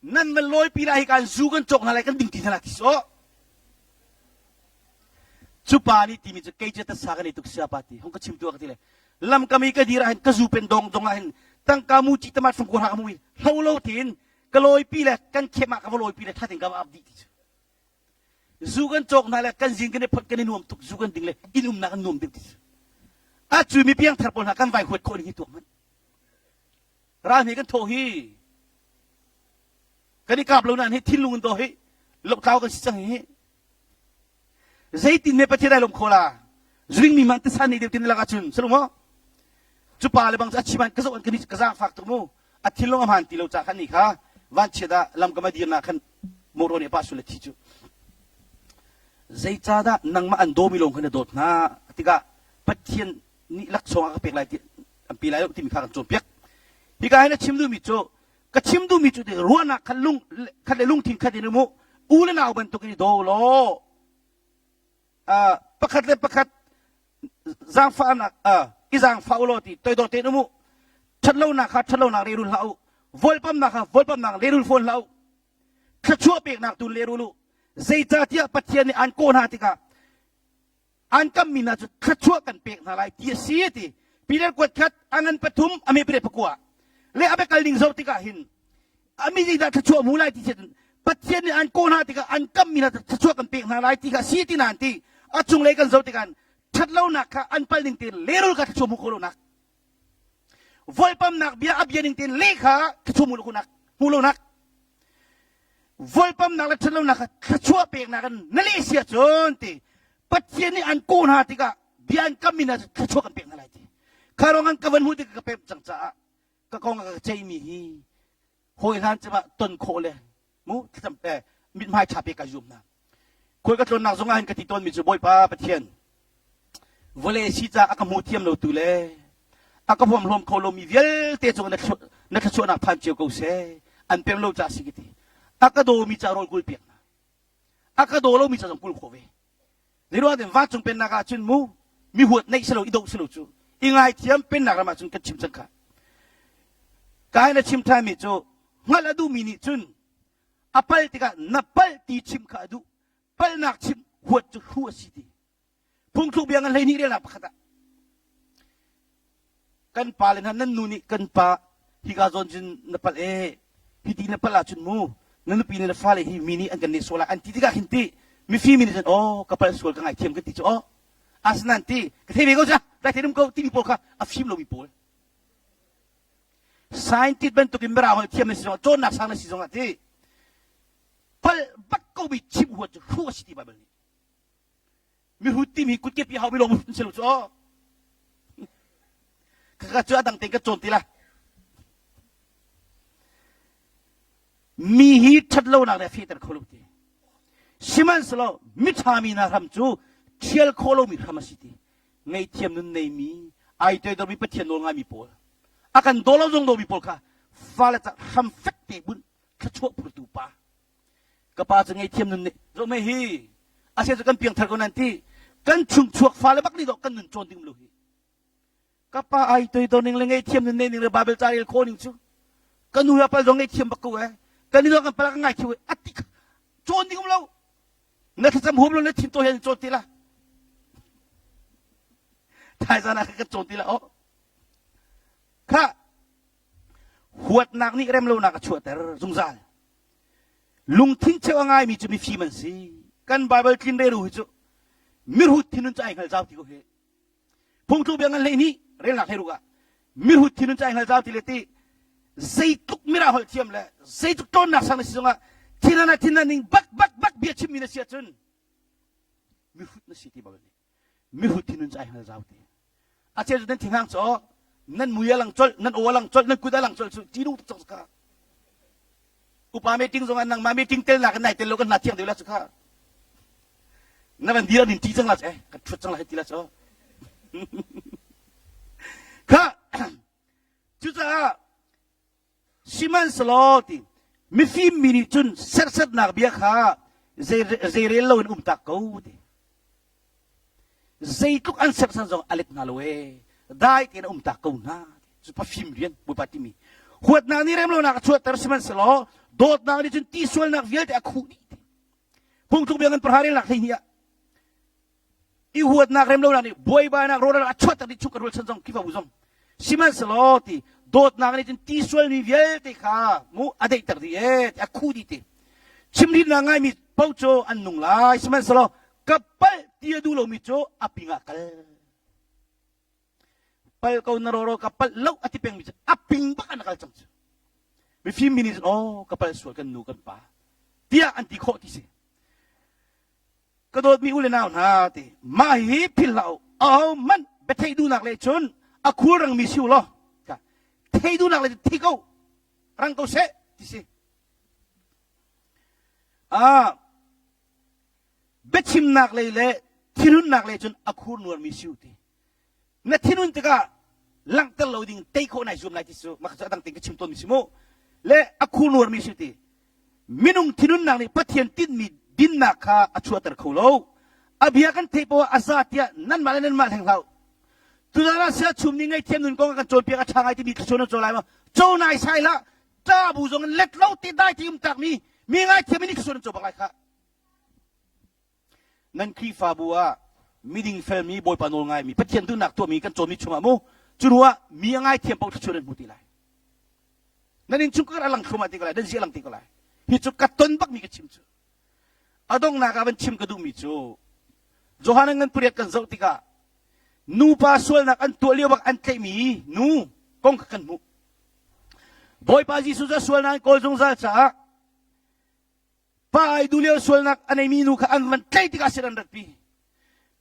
nan van lawipi lai hi kan zu kan cawk hna lai kan ding ti hna lai ti so cu pa nih timi cu kei cu tasa kan ei tuk sia pa ti hong ka chim tu ka ti le lamkam i ka dir ah hin ka zu pen dong dong ah hin Tangka mu ci tamat fung ko hra ka mui hlo lo tin ka lawipi le kan khem ah ka va lawipi le thatin ka va ap dih ti cu. Zu kan cawk hna le kan zin kan i phot kan i nuam tuk zu kan ding le inn umnak an nuam deuh ti cu. A cu mi piangthar pawl hna kan vai huat khawh ning hi tuak hmanh. Ral hme kan thawh hi kan i kap lo nain hi thinlung in daw hi lotlau kan si cang hi. Zeitin ne Pathian ai lawm kho la? Zuing mi man tisa nei deuh tin lak ahcun sulu maw? Cu pa le bang cu a chim an ka zoh an ka zaangfak tuk mu. A thinlung a hmaan ti lo ca khan ni kha vanchiat ah lamkam a dirnak khan motor nih a pah sul le thi cu. Zeicahdah nangmah an dawmi lawng kha na dawt hna tikah Pathian nih laksawng a ka pek lai ti an pe lai lo timi kha kan cawnpiak. Hika hin a chim duhmi cu ka chim duhmi cu ruahnak khat lung khat le lungthin khat in um u u le nau bantuk in i daw law pakhat le pakhat zaangfahnak i zaangfah u law ti toidor tein um u ṭhatlonak kha ṭhatlonak lehrul hlah u volpamnak kha volpamnak lehrul fawn hlah u thluachuah peknak tu lehrul u zeicahtiah Pathian nih aan kawh hna tikah an kammi hna cu thluachuah kan pek hna lai ti a si ti Peter kuat khat a ngan pathum a me pare pakua le a biakal ning zoh tikah hin a mi nih dah thluachuah hmu lai ti si Pathian nih an kawh hna tikah an kammi hna thluachuah kan pek hna lai ti kha si ti na an ti a cunglei kan zoh tikah ṭhatlonak kha an pal ning tein lehrul kha thluachuah hmu kho lonak volpamnak bia a bia ning tein leh kha thluachuah hmu lonak hmu lonak volpamnak le ṭhatlonak kha thluachuah peknak in na leh si ahcun ti Pathian nih an kawh hna tikah bia an kammi hna cu thluachuah kan pek hna lai ti kha ruang an ka van hmuh tikah ka pek cang caah ka kong a ka ceihmi hi hawi hlan cemah ton khawh le mu thlacam eh mithmai ṭha pe ka zuam hna khual ka tlawnnak zongah hin ka ti tawnmi cu Bawipa Pathian vawlei si ca a ka hmu thiam lo tu le a ka huam hlawm kho lomi vialte cung na na thluachuahnak phan cio ko seh an pem lo ca si ka ti a ka dawmi ca rawl kul piak hna a ka daw lomi ca zong kul khawh ve Zeiruang tin vancung pennak ah cun mu mi huat neih si lo i doh si lo cu i ngaithiam pennak ram ah cun kan chim cang kha ka na chim ṭhanmi cu hngalh a duhmi nih cun a pal tikah na palh ti chim kha a duh palhnak chim huat cu hru a si ti phungthluk bia ngan 12 relnak pakhat ah kan pa le hna nan nu nih kan pa hika zawn cun na palh e hiti na palh ahcun mu na nupi le na fale hi mi nih an kan nehsawh lai an ti tikah khin ti mifim mi nih cun aw ka palh sual ka ngaithiam kan ti cu aw asinain ti ka thei ve ko ca dai thei ko timi pawl kha a fim lomi pawl scientist bantukin mirang holh thiam na si zongah cawnnak sang na si zongah ti palh bak ko mi chim huat cu hruh a si ti Bible nih mihrut timi kutke pi hau mi lawng an si lo cu aw kaka cu a dang tein ka cawn ti la mi hi ṭhat lonak nih a fehter kho lo ti sihmanhsehlaw miṭha mi hna hram cu ṭhial khawh lomi hram a si ti ngaihthiam nun neimi ai toidormi Pathian nawl ngaimi pawl a kan daw lo zong domi pawl kha fale ca hram fek te bunh thluachuah phurtu pa Ka pa cu ngaihthiam nun nih zoh mei hi a cu kan piangthar ko nan ti kan chungchuak fale bak nih dawh kan nun cawn ding lo hi ka pa ai toidor ning le ngaihthiam nun nei ning le Bible ca rel khawh ning cu ka nu pal zong ngaihthiam bak ko eh kan i kan pala kan ngai thiu a ti cawn ding um lo na thlacam huam lo na thin to hian cawn ti la thaizan ah ka cawn ti la oh kha huatnak nih remlonak a chuahter zungzal Lungthin cheu a ngaimi cu mifim an si. Kan Baibal tlin reru hi cu mirhut thinun cu ai hngal zau ti ko hi. Phungthluk bia ngan 12 relnak 16 ah mirhut thinun cu ai hngal zau ti le ti zeitluk mira holh thiam le zeitluk ṭawnnak sang na si zongah thinan ah thinan ning bak bak bak bia chimmi na si ahcun mihrut na si ti Baibal nih. Mihrut thinun cu ai hngal zau ti. A cheu cu nan thinghang cu nan mui a lang colh, nan aw a lang colh, nan kut a lang colh cu ṭihnung tuk cang kha. Upa meeting zong ah nangmah meeting tel nak in nai tel lo kan hna thiang deuh la cu kha. Na van dir an in ṭi cang la cu eh kan ṭhut cang la hei ti la cu. Kha cucaah Sihmanhsehlaw ti mifim mi nih cun serhsatnak bia kha zeirel loin um tak ko ti. Zeitluk an serhsat zong a let hna lo ee. Dai tein a um tak ko hna. Cu pafim rian Bawipa timi. Huatnak nih remlonak a chuahter sihmanhsehlaw dawtnak nih cun ti sualnak vialte a khuh dih. Phungtluk bia ngan pahra relnak 12 ah i huatnak remlonak nih buaibainak rawlnak a chuahter dih chung kan rualchan zong Khrihfabu zong sihmanhsehlaw ti. Dawtnak nih cun ti sualmi vialte kha mu a deihter dih ee, a khuh dih ti. Chimhrinnak ngaimi paoh cu an nung lai, sihmanhsehlaw ka palh ti a duh lomi cu a ping ah kal. Pal ko na roro ka palh lo a ti pengmi cu a ping bak an kal cang cu. Mifim mi nih cun aw ka palh sual kan nu kan pa tiah an ti khawh ti si. Ka dawtmi u le nau hna ti mah hi philh hlah u. Aho hmanh biatheih duhnak le cun a khul rangmi si u law thei duhnak le thi ko rang ko seh ti si. Ah biachimnak lei le thinhunnak lei cun a khur nuarmi si u ti. Na thinhun tikah langhter lo ding tei khawh nai zuam lai ti cu mah cu a dang tein ka chim tawnmi si mu. Le a khur nuarmi si ti. Minung thinhunnak nih Pathian tinhmi dinnak kha a chuahter kho lo. A bia kan theih poah a za tiah nanmah le nanmah hleng hlah u. Tuzaan ah sia chum nih ngaihthiam nun kong a kan cawnpiak a ṭha ngai timi thluachuah nan caw lai maw? Caw nai sai hlah. Ṭa bu zong in let lo te dai ti um takmi mi ngaithiam in thluachuah nan caw bak lai khah. Nan Khrihfabu ah miding felmi Bawipa nawl ngaimi Pathian duhnak tuahmi kan cawnmi chungah mu cu hnu ah mi a ngaithiam paoh thluachuah nan hmu ti lai. Nan innchungkhar a lang thluahmah ti ko lai, nan zi a lang ti ko lai. Hi cu ka ton bakmi ka chim cu. A donghnak ah van chim ka duhmi cu Johan ngan pariat kan zoh tikah nupa sualnak an tuah lio bak an tlaihmi nu kong kha kan hmuh. Bawipa Jesuh cu a sualnak an kawl zungzal caah pa ai duh lio sualnak a neimi nu kha an van tlaih tikah sin an ratpi.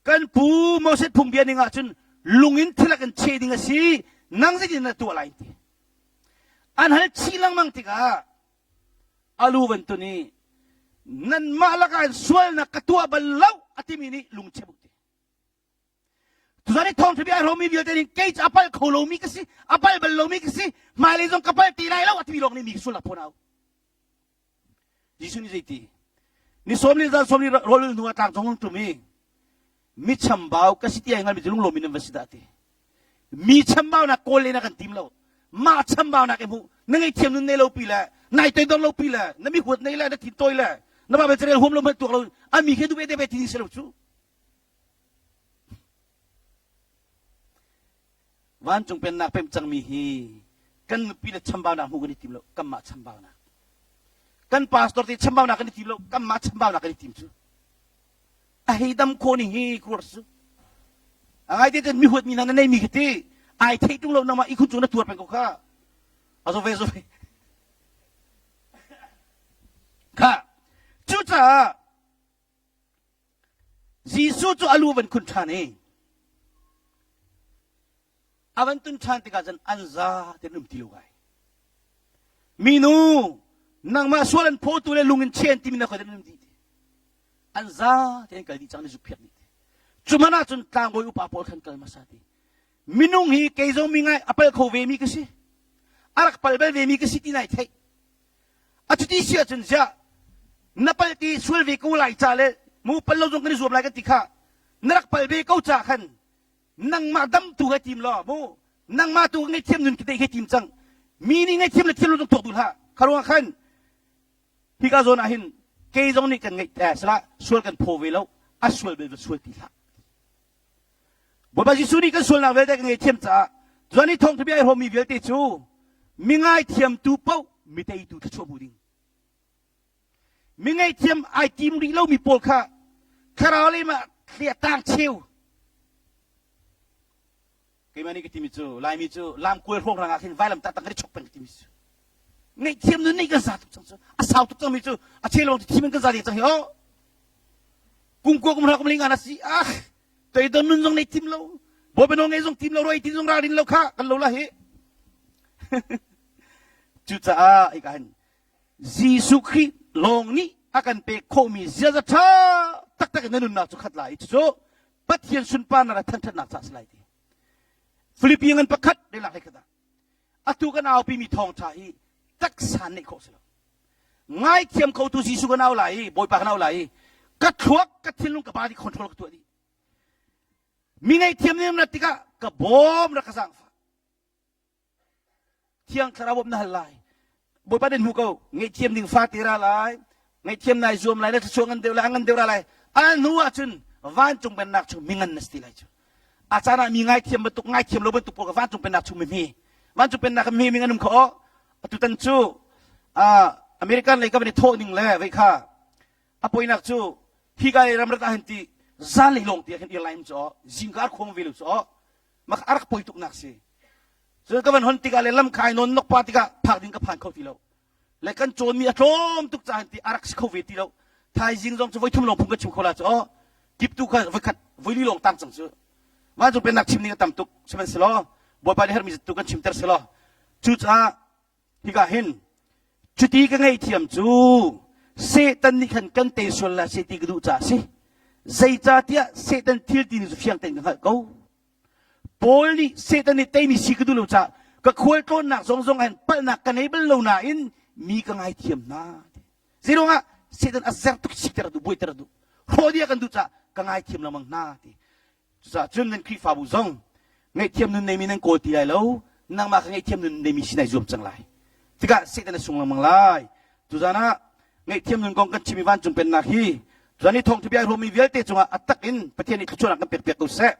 Kan pu Moses phungbia ning ah cun lung in thilak in cheh ding a si, nang zeitin na tuah lai ti. An hal chih lengmang tikah alu van tun i nanmah lakah in sualnak ka tuah bal lo a timi nih lungchia buk ti. Tuzan i thawngṭha bia a hromi vialte nih kei cu a palh kho lomi ka si, a palh bal lomi ka si, hmailei zong ka palh ti lai lo a timi lawng nih mi sualnak phaw hna u. Jesuh nih zeiti? Ni sawm li zan sawm li rawl hnu ah tlang cung tum i mi chambau ka si ti ai hngalmi cu lunglawm in nan va si dah ti. Mi chambaunak kawl len ah kan tim lo. Mah chambaunak i hmuh na ngeihthiam nun nei lo pi le nai toidor lo pi le na mi huat nei le na thin tawi le na Bible carel huam lo hmanh tuak lo a mi khe duh ve te ve ti si lo cu. Vancung pennak pemh cangmi hi kan nupi le chambaunak hmuh kan i tim lo, kanmah chambaunak. Kan pastor te chambaunak kan i tim lo, kanmah chambaunak kan i tim cu. A hei dam khawh ni hi kuar su. A ngai te mi huat mi hna na nei mi khi ti ai thei tung lo nangmah i khun cu na tuar peng ko kha. A zo ve zo ve. Kha cucaah Jesuh cu a lu van khun ṭhan i a van tun ṭhan tikah cun an za tein um ti lo ngai. Minu, nangmah sual an phawtu le lung in chen timi na khoi um dih ti. An za tein kal dih cang ni zukphiak dih ti. Cu hmanh ah cun tlangbawi upa pawl khan kal hmasa ti. Minung hi kei zong mi ngai a pal kho ve mi ka si. A rak pal bal ve mi ka si ti nai theih. A cuti si ahcun ziah na pal ti sual ve ko lai ca le mu pal lo zong kan i zuam lai kan ti kha na rak pal ve ko ca khan nangmah damtu he tim law mu nangmah tu ngaihthiam nun khi he tim cang mi nih ngaihthiam le thiam lo zong tuak duh hlah kha ruangah khan hika zawn ah hin kei zong nih kan ngeih eh salah sual kan phaw ve lo a sual bel va sual ti hlah Bawipa Jesuh nih kan sualnak vialte kan ngaihthiam caah Tuan i thawngtha bia ai hrawmmi vialte cu mi ngaithiamtu paoh mi teitu thluachuah hmu ding. Mi ngaihthiam ai tim rih lomi pawl kha thlarau lei mah tang cheu. Keimah nih ka timi cu Laimi cu lamkual hrawng rang ah khin vailam tah tang kan i chok peng ka timi cu. Ngaihthiam nun nih kan za tuk cang cu. A sau tuk cangmi cu a cheu lawng thim in kan za ding cang hi oh. Kum kua kum hra kum li nga na si ah toidon nun zong nei tim lo bawipa nawl ngei zong tim lo roi tin zong ralrin lo kha kan lo la hi cucaah hika hin Jesuh Khrih lawng nih a kan pek khawhmi ziaza ṭha taktak in na nunnak cu khat lai cucu Pathian sunparnak le thangṭhatnak caah si lai ti Filipi ngan pakhat relak hlei khat ah atu kan aupimi thawngṭha hi taksa neih khawh si lo ngaithiam khotu Jesuh kan au lai i Bawipa kan au lai i ka thluak ka thinlung ka body control ka tuah dih mi ngaihthiam nih rat tikah ka bawm rak ka zaangfah thiang thlarau bawm na hal lai Bawipa nan hmu ko ngaihthiam ding fa te ra lai ngaihthiam nai zuam lai na thluachuah ngan deuh lai a ngan deuh ra lai a hnu ah cun vancung pennak chung mingan na si ti lai cu a caan ah mi ngaithiam bantuk ngaithiam lo bantuk pawl ka vancung pennak chung mi hme. Vancung pennak ah miming an um kho. Atutan cu American lei ka van i thawh ning le vei kha a poinak cu hi ka ram rat ah hin ti zan lei lawng ti ah khin airline cu zingkar khuang ve lo cu mak a rak poi tuk nak si. Cun ka van hon tikah le lam khai nawn nok pa tikah phak ding ka phan kho ti lo. Le kan cawnmi a tlawm tuk caah ti a rak si kho ve ti lo. Thaizing zong cu voi thum lawng phung kan chim kho la cu aw. Kip tu kha voikhat voili lawng tang cang cu. Vancung pennak chim ning a tam tuk sihmanhsehlaw Bawipa nih herhmi tu kan chimter selaw cucaah hika hin cuti ka ngaihthiam cu Satan nih khan kan tei sual la se ti ka duh caah si. Zeicahtiah Satan thil ti cu fiang tein ka hngalh ko. Paul nih Satan nih teimi si ka duh lo caah ka khualtlawnnak zong zong ah palhnak ka nei bal lo nain mi ka ngaithiam hna. Zeiruangah Satan a zer tuk sikter a duh, buaiter a duh. Hrawh dih a kan duh caah ka ngaithiam lengmang hna ti. Cucaah cun nan Khrihfabu zong ngaihthiam nun neimi nan kawl ti lai lo, nangmah kha ngaihthiam nun neimi si nai zuam cang lai. Tikah Satan a sung lengmang lai. Tuzan ah ngaihthiam nun kong kan chim i vancung pennak hi tuzan i thawngtha bia i hrawmmi vialte cungah a tak in Pathian nih thluachuahnak kan pek piak ko seh.